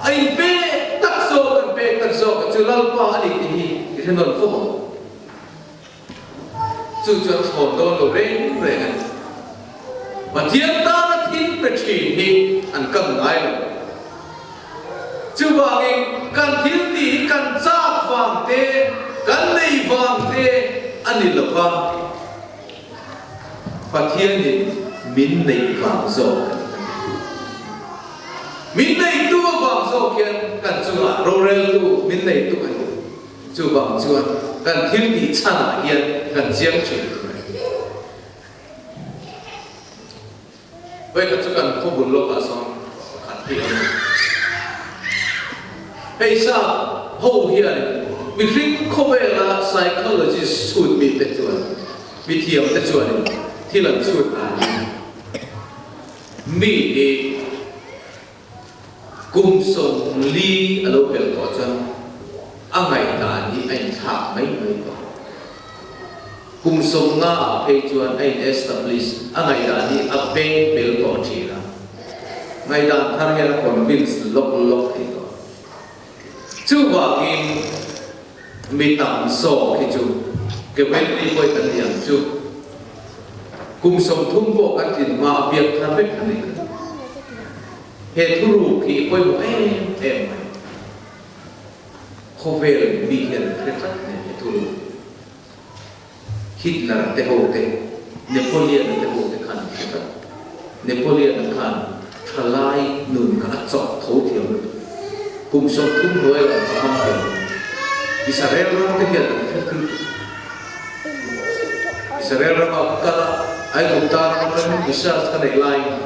a inpek tak zawk kan pek tak zawk a chu Lalpa a ni tih hi i hre nawn fo ang. Chu chuan thlawn dawn lo reng reng a ni. Pathian tana thil pe thin hi an kal ngai lo. Chuvangin kan thil tih hi kan chak vang te, kan nei vang te a ni lo va, Pathianin min neih vang zawk a ni kan ti. Min neitu avang zawk hian kan chungah roreltu min neitu a ni. Chuvang chuan. kan thil tih chhanah hian kan chiang thin tur a ni. Vawikhat chu kan khaw bul lawkah sawn pakhat hi a awm a. Hei sap ho hian mihring khawvela psychologist chhut mite chuan, mithiam te chuanin thil an chhut danin mi hi kum 40 a lo pel tawh chuan a ngaihdan hi a inthlak mai mai tawh. Kum 50 ah phei chuan a in establish, a ngaihdan hi a peng pel tawh thin a. Ngaihdan thar hian a convince lawk lawk thei tawh. Chuvangin mi tam zawk hi chu Kevin pawh kan ni ang chu. Kum 30 pawh kan tlin hma a biak thar vek a ni. He thuruk hi pawimawh em em mai. Khawvel mi hian an hre tlat nen he thuruk. Hitler te ho te, Napoleon te ho te khan an hre tlat. Napoleon a khan thalai nun kha a chawk tho thiam lutuk. Kum 30 hnuai lam a hmang thiam lutuk. Israel ram te hian an hre lutuk. Israel rama ka kal a, Aigupta ram atangin research ka neih laiin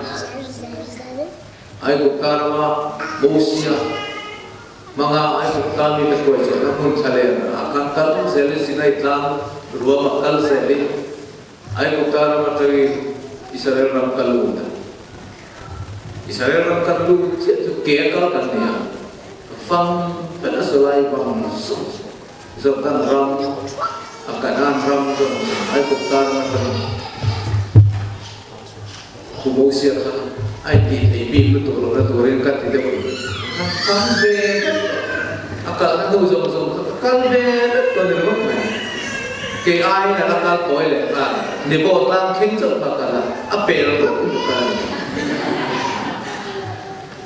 Aigupta rama Mosia, Hmanga Aigupta mite hruai chuan a hmun thla leh ah khan kal zelin Sinai tlang ruamah kal zelin Aigupta ram atangin Israel ram ka lut a. Israel ram kan lut chiah chu ke a kal kan ni a, fang fel a sawlai bang zawng Jordan ram a Kanaan ram zawng zawng Aigupta ram atangin Pu Mosia kha a intih thei bik lutuk lohna turin ka ti deuh ang. Ka kal ve vek tawh. A kalna hnu zawng zawng kha ka kal ve vek tawh ni ringawt mai. Kei aiin a la kal tawi leh nghal. Nebo tlang thleng chauh kha a kal a, a pel rawk in ka kal a ni.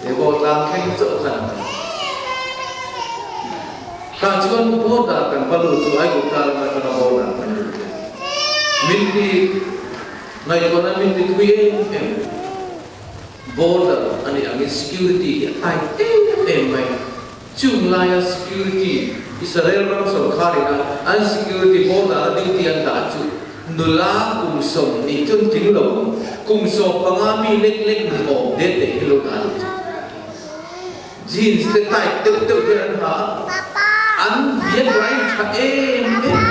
Nebo tlang thleng chauh khan a kal. Tah chuan border kan va lut chu Aigupta rama atanga border kan lut a. Min ti. Ngaihtuahna min ti thui em em. Border a nih angin security hi a tight em em mai. Chung laia security, Israel ram sorkar ina an security border a duty an dah chu nula kum 20 chuan tling lo ang, kum 15 mi lek lek ni awm det leh hi lo dah lo chu. Jeans te tight deuh deuh hian an ha a, an viak lai tha em em bawk,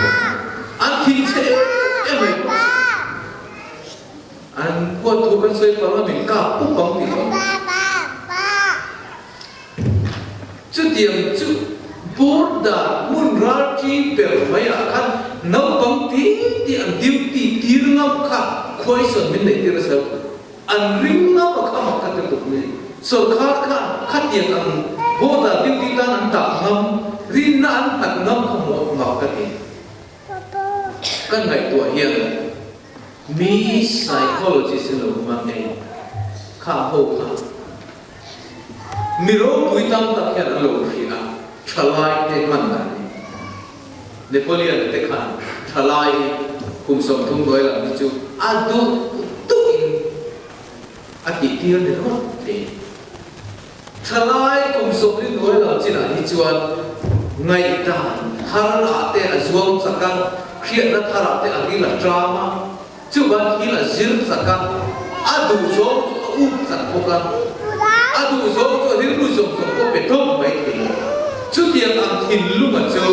an thinchhe em em mai bawk si. An huat thu kan sawi pang a, min kap pup ang tih awm. Chutiang chu border hmun ral ṭi ber maiah khan naupang ti ti an duty tir ngam kha khuaisawn min neih tir a sel. An ring ngam a kha mak ka ti tuk mai. Sorkar khan khatiang ang border duty tan an dah ngam, rinna an nghat ngam kha maw mak ka ti. Kan ngaihtuah hian mi psychologist in lo hmang ei kha ho kha mi ropui tam tak hian an lo hria a, thalai te hman dan hi. Napoleon a te khan thalai hi kum 30 hnuai lam hi chu a duh duh in a tih tir ni ringawt thei. Thalai kum 40 hnuai lam chinah hi chuan ngaihdan thar ah te a zuang chak a, hriatna thar ah te a ril a tang a, chuvan thil a zir chak a, a duh zawng chu a up chak bawk a, a duh zawng chu a rilru zawng zawng pawh pe tawp mai thei. Chutiang ang thinlunga chu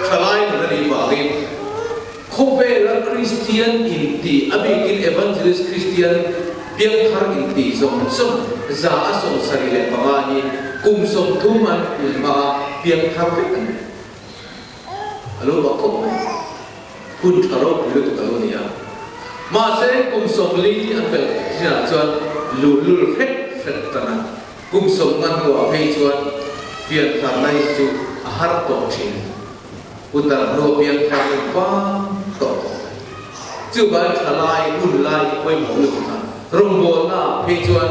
thalai nun a nih vangin khawvela Kristian inti, a bikin Evangelist Kristian piangthar inti zawng zawng 75% hi kum 30 an tlin hmaa piangthar vek an ni. A lo bak khawp mai. Hun tha ropui lutuk a lo ni a. Mahse, kum 40 an pelh thinah chuan luhlul hret hret tan a. Kum 50 hnuah phei chuan pianthar lai chu a har tawh thin. Putar hnua pianthar hun vang tawh tawh mai. Chuvan tha lai, hun lai hi pawimawh lutuk a. Rawngbawlnaah phei chuan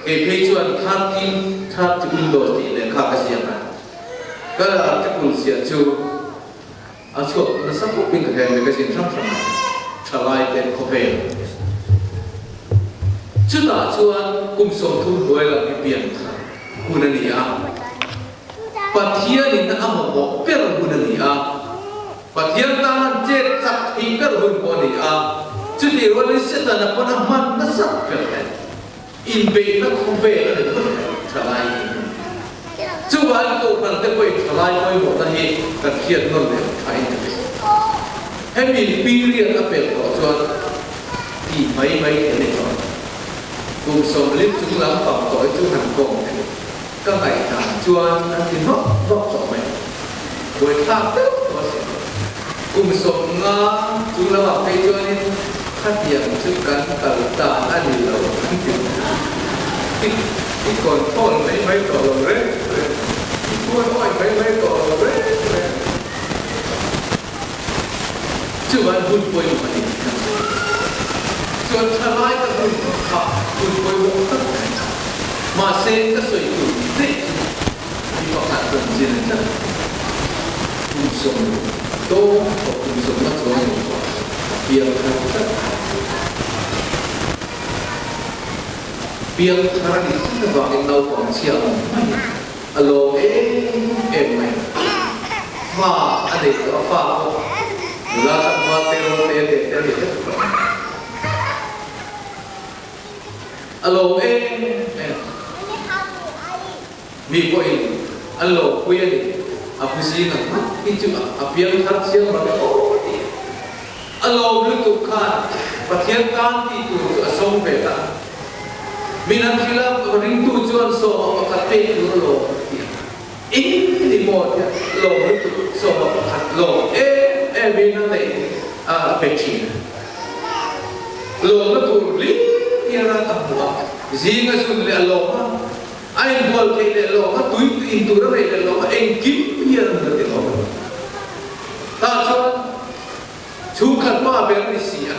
kei phei chuan 30, 30 windows tih lehkha ka ziak a. Ka article ziah chu a chhuak nasa khawpin ka hre magazine hrang hrangah thalai te khawvel chutah chuan kum 30 hnuai lam hi pian thar hun a ni a. Pathianin a mamawh ber hun a ni a, Pathian tan an chet chak theih ber hun pawh a ni a, chutih rualin Setana pawn a hman nasat ber hle. Inbeihna khawvel a ni phawt mai, thalai hi. Chuvangin Kohhran te pawhin thalai pawimawhna hi kan hriat nawn leh thain ka hria. Hemi period a pelh tawh chuan tih mai mai theih a ni tawh. Kum 40 chung lam pang tawh hi chu han kawm theih ka ngaihdan chuan an ti vak vak tawh mai. Buaithlak deuh tawh a si. Kum 50 chung lamah phei chuanin khatiang chu kan kal tan a ni lo an ti mai. I control mai mai tawh lo reng reng, i phuan awi mai mai tawh lo reng reng. Chuan hun pawimawh a ni tih kan sawi. Chuan thalai ka hun kha hun pawimawh tak a ni. Mahse ka sawi tur daih chu mi pakhat rawn zir tlat a ni. Kum 40 tawh kum 50 chuang lo pawh a piang thar tlat a ni. Piang thar a nih tlat avangin naupang chhia ang mai a lawm em em mai. Fa a nei tawh a, fa pawh nula tlangval te rawng te leh te a ni vek tawh. A lawm em em. Mi pawhin an lawmpui a ni. A pu zing ang nghat hi chu a piang thar chiang ram e aw tih a lawm lutuk khan Pathian tan tih tur chu a sawm ve ta. Min an hrilh a, ringtu chuan sawma pakhat pek tur a lawm tih a. Eng ni maw tia lawm lutuk 11 lawm em em in a neih a pe thin. Lawmna tur hlim hian a hmu a, zing a zun leh a lawm a, a inbual theih leh lawm a, tui in tur a neih leh lawm a, engkim hian a ti lawm a ni. Tah chuan chhungkhat pa ber ni si a,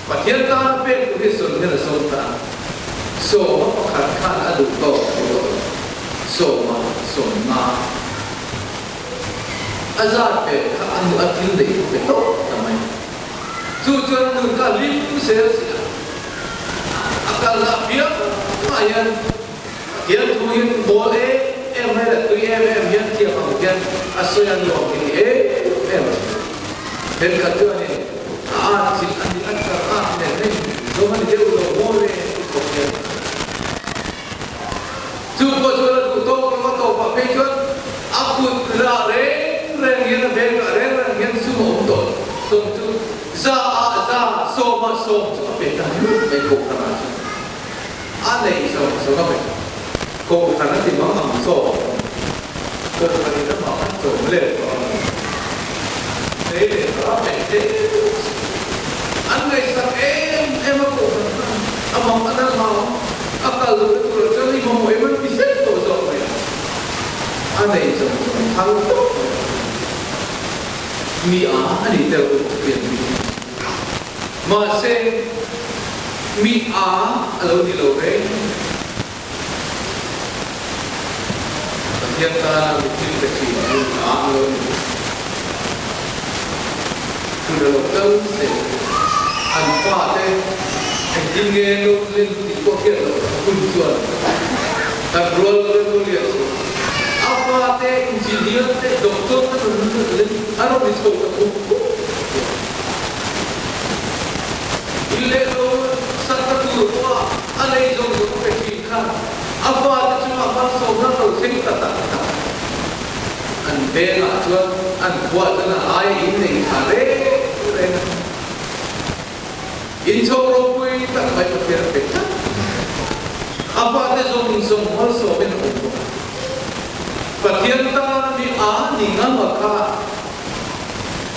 Pathian tan a pek tur hi zawn hian a zawm ta a, 11 khan a duh tawk a ni tawh lo, 10, 15 a zat ve kha a nu a thil neih thu pe tawp ta mai. Chu chuan a nun kha hlim sel si a, a kalna apiang ah hian Pathian thu hian bawl em em mai leh tui em em hian thiam ang hian a sawi a nuam hi ni em em a si. Thenkhat chuanin a at chilh a ni, a char at nen hei zawm a ni deuh lo maw le ti khawp hian. Chu pawh chuan a duh tawk lo a tawpah phei chuan a kut rah reng reng hian a beng rah reng reng hian sum a awm tawh tawng chu za ah za, sawm ah sawm chu a pe ta ringawt mai Kohhran ah chuan a neih zawng zawng a pe. Kohhran a ti mang ang zawk Kohhran in amah an chawm let tawh ang nei leh ta a pe hle bawk si. An ngaihsak em em a Kohhran khan a mang a dang ang a kal duhna turah chuan i mamawh em an ti zet tawh zawk mai a. A nei zawng zawng thal tawp mai a. Mi a a ni tel bawk chu pian mi hi. Mahse mi a a lo ni lo reng. Pathian tana mi thil pe thin hi a ang lo ni. Hun a lo kal se, an fate engtin nge lo len tih pawh hriat loh hun chuan kan rual lo len lo lian chu a fate engineer te doctor te rawn len a rawn ni chho ta khum khum chuan in leh lo sakna tur pawha A lei zawng zawng pe thin kha a fate chungah malsawmna lo thleng ta tak tak. An vengah chuan an khuah chuan a aia in nei tha reng reng a. Inchhawk ropui tak mai Pathian a pe tlat. A fate zawng zawng malsawmin a awm bawk a. Pathian tana mi a ni ngam a kha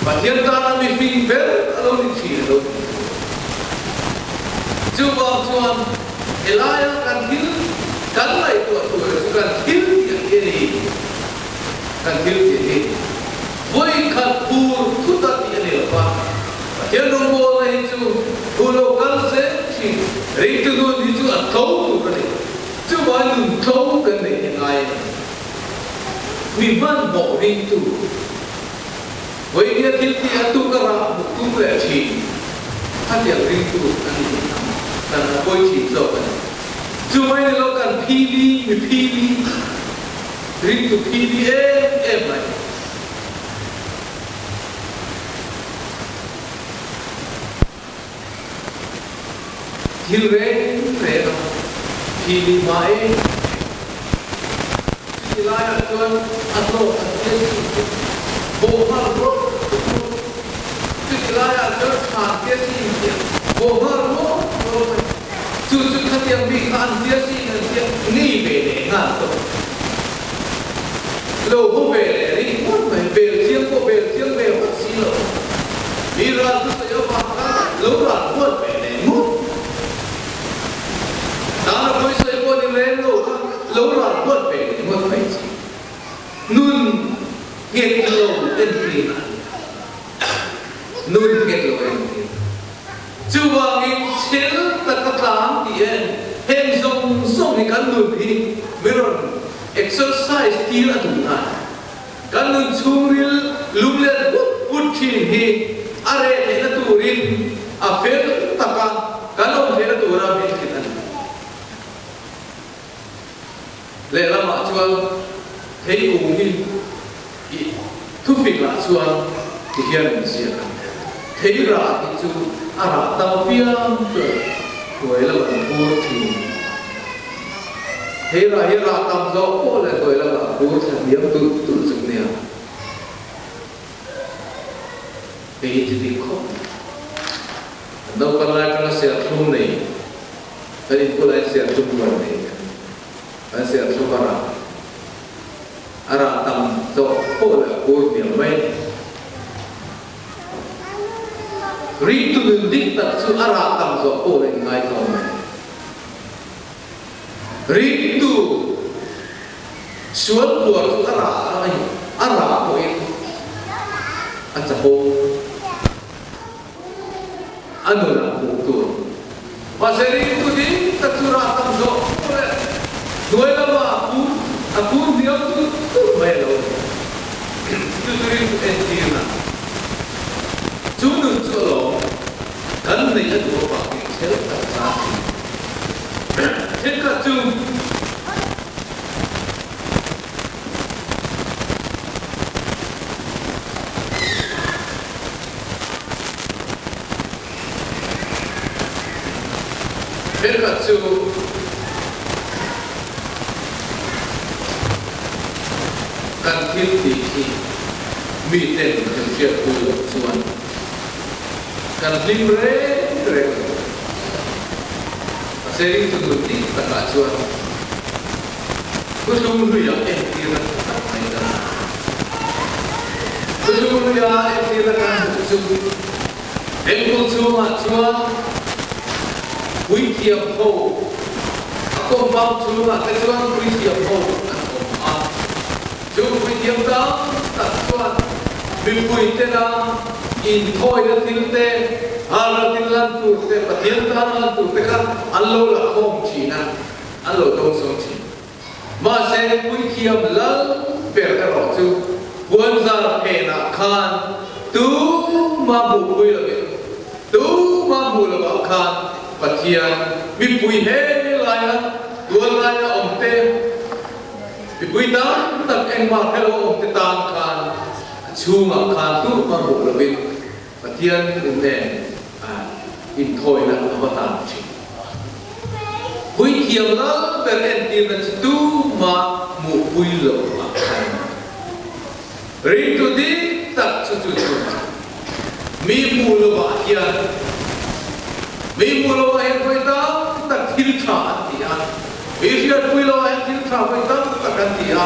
Pathian tana mi fing ber a lo ni thin a lo ti. Chuvang chuan helaia kan thil kan ngaihtuah tur chu kan thil tih ang hi a ni. Kan thil tih hi vawi khat phur thut a tih a ni lo va, Pathian rawngbawlna hi chu hu lo kal zel thin, ringtu nun hi chu a tlo tur a ni. Chuvang nun tlo kan neih hi ngai a ni. Mi hmanhmawh ringtu. Vawinia thil tih a tuk a rah hmuh tum leh thin. Khatiang ringtu an ni thei ang. Kan a pawi thin zawk a ni. Chu mai ni lo kan phili, mi phili. Ringtu phili em em mai. Thil reng reng a phili hma em em. Chuti laiah chuan a hlawk an tia si chu bawh nghal ruak ruak. Chuti laiah chuan tha an tia si intia bawh nghal ruak ruak mai. Chu chu khatiang bik kha an tia si in an tia ngei ve leh nghal tawh. Lo haw ve leh rih ngawt mai, bel chiang pawh bel chiang ve hawt si lo. Mi ral chu sawi avang khan lo ral huat ve leh ngawt. Tana pawi sawi pawh ni reng lo kha lo ral huat ve leh ngawt mai chi. Nun nghet lo entir a ni a. Nun nghet lo entir. Chuvangin thil taka tlan tih en heng zawng zawng hi kan nun hi mi rawn exercise tir a duh na. Kan nun chhungril lum let but but thin hi a reh theihna turin a fel taka kan awm theihna tura min hrilh a ni. Lehlamah chuan theikung hi i thufingah chuan ti hian min ziak a, thei rah hi chu a rah tam apiang chuan hnuai lamah an bur thin. Thei rah hi rah tam zawh pawh leh hnuai lamah a bur thla hniam tulh tulh zuk nia. Hei hi chi dik khawp mai. An naupan lai atanga serthlum nei. Kan inbulah hian serthlum huan nei kan ni. Kan serthlum a rah a rah tam zawh pawh leh a kur hniam mai. Ringtu nun dik tak chu a rah tam zawh pawh leh inngaitawm mai. Ringtu sual puar chu a rah a rah pawhin a chapo. A nunah hmuh tur. Mahse ringtu ding tak chu rah tam zawh pawh leh hnuai lama a kur a kur hniam tulh tulh mai a lo ni. Chu chu ringtu entirna chu nun chu a lawm. Kan neih a duh avangin thil tak zan thin. Thenkhat chu. Thenkhat chu kan thil tih hi miten kan hriatpui loh chuan kan hlim reng reng lo. Mahse ringtu nun dik takah chuan Thuthlung hluiah entirna tha tak mai kan hmu. Thuthlung hluia entirna kan hmuh chu Temple chhungah chuan puithiam ho, a compound chhungah te chuan puithiam ho an awm a. Chu puithiam tam tak chuan mipui tena inthawina thil te, halral thil lan tur te, Pathian tan lan tur te kha an lo la khawm thin a. An lo dawng zawng thin. Mahse, puithiam lal ber erawh chu puanzar phenah khan tuma hmuhpui lovin, tuma hmuh lovah khan Pathian mipui he laia tual laia awmte, mipui tam tak engmah hre lo awmte tan khan a chhungah khan tuma hmuh lovin Pathian nen inthawina a va hlan thin. Puithiam lal ber entirna chu tuma hmuhpui lo a khan ringtu dik tak chu chu chu mi hmuh lovah hian mi hmuh lovah hian vawi tam tak thil tha an ti a, mi hriatpui lovah hian thil tha vawi tam tak an ti a,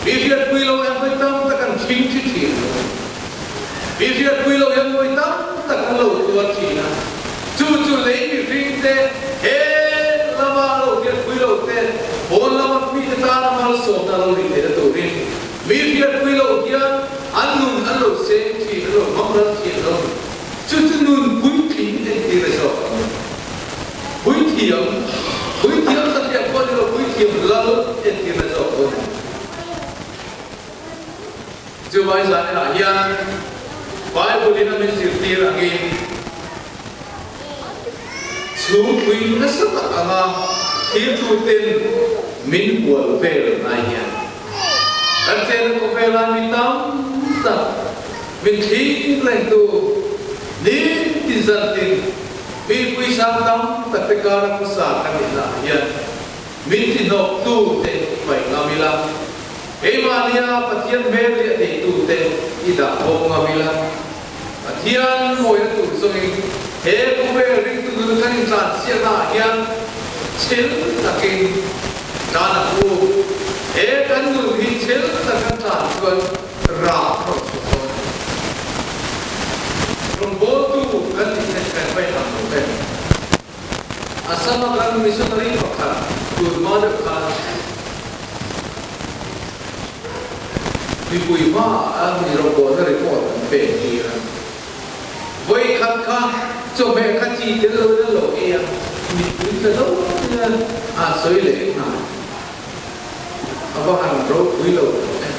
mi hriatpui lovah hian vawi tam tak an thing thi thin lo. Mi hriatpui lo hian vawi tam tak an lo tuar thin a, chu chu lei mihring te he lama lo hriatpui lo te, pawn lama mite tana malsawmna lo nih theihna turin mi hriatpui lo hian an nun an lo seng thin, an lo hmangral thin lo. Chu chu nun puitling entir a zawk ang. Puithiam, puithiam satliah pawh ni lo, puithiam lal entir a zawk ang. Chuvai zanah hian Bible in a min zirtir angin chhungpui nasa tak anga thiltuten min hual vel lai hian. Kan chenna khawvela mi tam tak min thlir rengtu nitin zantin mipui sang tam tak te kara khawsa kan nihna ah hian min ti hnawktu te paih ngam ila, keimahnia Pathian hmel liah theitu te i dah bawk ngam ila, Pathian mawina tur zawngin he khawvel ringtu nun kan intlansiakna ah hian chhel takin tan a pu. He kan nun hi chhel tak kan tlan chuan rah a rawn chhuah dawn a ni. Rawngbawltu kan nih theih kan vaih ang lo ve. Assam-a kan missionary pakhat tun hma deuh khan mipui hma a mi rawngbawlna report an pek tir a. Vawi khat kha chawhmeh kha chi tel lo in an lo ei a, mipui tla lo in a sawi leh nghal. A va han ropui lo tak em!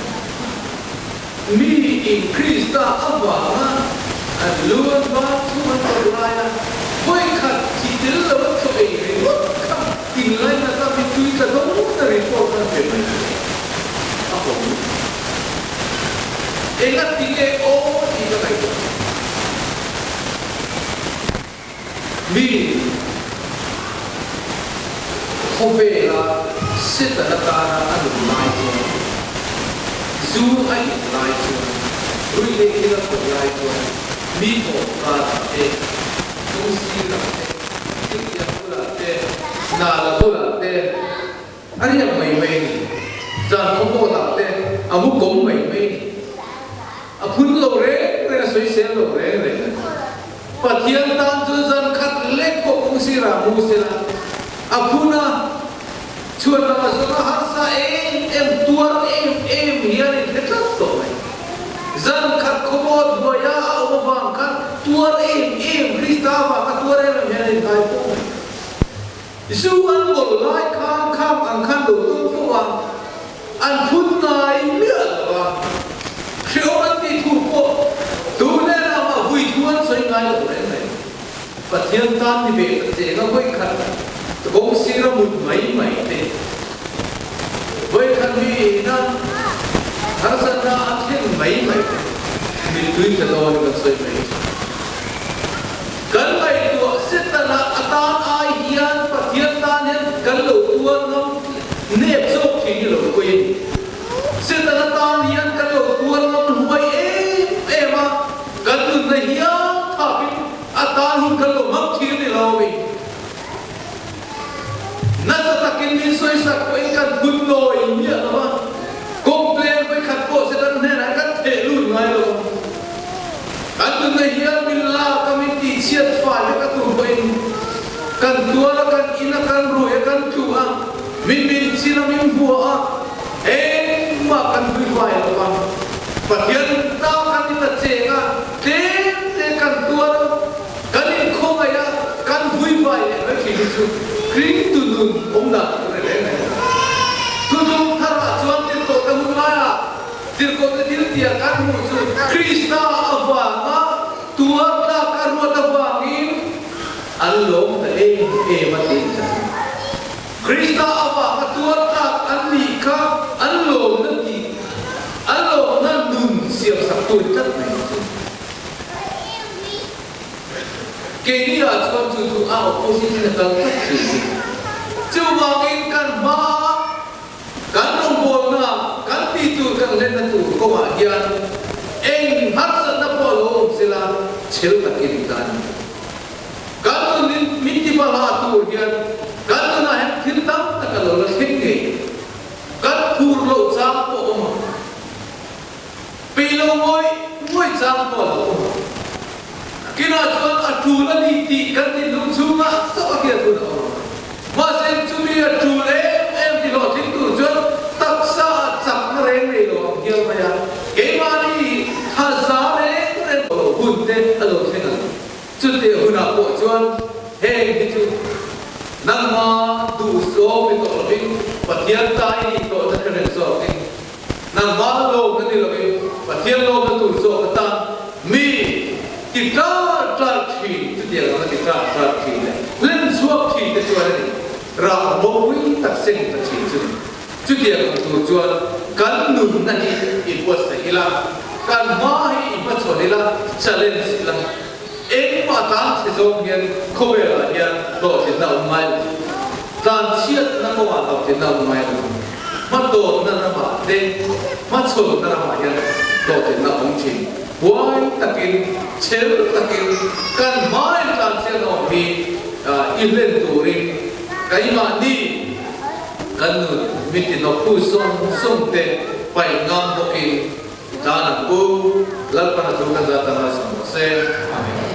Mi in Krista avanga an lu an van chu an tawrh lai a, vawi khat chi tel lo an chaw ei ringawt kha inlainat a mittui tla dawn a report an pe mai chu a haw lutuk. Engati nge aw tih ka ngaihtuah thin. Mi khawvela Satan atana a nun lai chuan, zu a in lai chuan, ruihtheih thil a khawih lai chuan mi thawm karah te, kawng sirah te, thiltiang bulah te, nala bulah te a riak mai mai a ni. Zan khawvawtah te a mu kawm mai mai a ni. A phun lo reng reng, a sawisel lo reng reng a ni. Pathian tan chuan zan khat lek pawh kawng sirah mu sela, a phun a, chhuan lama zawng a harsa em em, tuar em em hian in hre tlat tawh mai. Zan khat khawmawt hnuaia a awm avang khan tuar em em, Krista avanga tuar em em hian a inkai fo mai. Zu an bawl lai khan kham ang khan lo tum fo a, an phun ngai miah lo a, hrehawm an tih thu pawh tu nen amah vui thu an sawi ngai lo reng reng. Pathian tan ni ve ta cheng a vawi khat kawng sir a mut mai mai te, vawi khat mi ina harsatna a thlen mai mai te, mittui tla dawn in an sawi mai thin. Kan ngaihtuah Setana a tan ai hian Pathian tan hian kan lo tuar ngam nep zawk thin hi lo pawi a ni. Setana tan hian kan lo tuar ngam hluai em em a, kan nunna hian thapin a tan hun kan lo hmang thin a ni lo mi. Nasa takin min sawisak pawhin kan phun nawi miah lo a, complain vawikhat pawh Setana hnenah kan theh lut ngai lo a. Kan nunna hian min lak a, min tihchhiat fai vek a tur pawhin kan tuar a, kan in a, kan ruai a, kan tlu a, min min chin a, min hua a, engmah kan vui fai lo va. Pathian ta kan in a cheng a, tlem te kan tuar a, kan inkhawngaih a, kan vui fai leh mai thin hi chu Kringtu nun awm dan tur a ni reng reng lo. Thuthlung tharah chuan tirhkoh ta hun laiah Tirhkohte thil tia kan hmuh chu Krista avanga tuar tlak a ruat avangin an lawm ta em em a ti tlat a ni. Krista avanga tuar tlak an nih kha an lawmna tih an lawmna nun siamsak tu ni tlat mai chu. Keini ah chuan chu chu a opposite in a kal tlat thin a ni. Chuvangin kan hmaa Kan rawngbawlna, kan tih tur kan hlenna tur kawngah hian eng harsatna pawh a lo awm sela chhel takin kan ni. Kan nun min ti hmahla tur hian kan nunah hian thil tam tak a lo la thleng ngei. Kan phur loh chang pawh a awm ang. Peih lo ngawih ngawih chang pawh a lo awm ang. Kinah chuan a tul a ni tih kan thinlung chhungah chauh a hriat hun a awm ang. Mahse, chumi a tul em em ti hlawhtling tur chuan taksa ah chakna reng nei lo ang hial mai a, keimahni thaza reng reng lo hun te a lo thleng ang. Chutiang hunah pawh chuan heng hi chu nangma duh zawng ni tawh lovin Pathian ta i nih tawhna hre reng zawkin nangma lawmna ni lovin Pathian lawmna tur zawk atan mi ti tlar tlar thin, chutiang anga ti tlar tlar thin leh hlen chhuak thin te chuan a ni, rah ropui tak seng ta thin chu ni. Chutiang ang tur chuan kan nunna hi i buatsaih ila, kan hma hi i hmachhawn ila, challenge ila. Engmah tlan chhe zawng hian khawvelah hian hlawhtlinna awm ngai lo. Tlan chhiatna kawngah hlawhtlinna awm ngai lo. Hmatawnna ramah te, hmachhawnna ramah hian hlawhtlinna awm thin. Huai takin, chhel takin kan hmain tlan chhiatna awm hi i hlen turin keimahni kan nun min tinawktu zawng zawng te paih ngam bawkin I tan ang u, Lalpan a thu kan zat ang a sawm rawh se. Amen.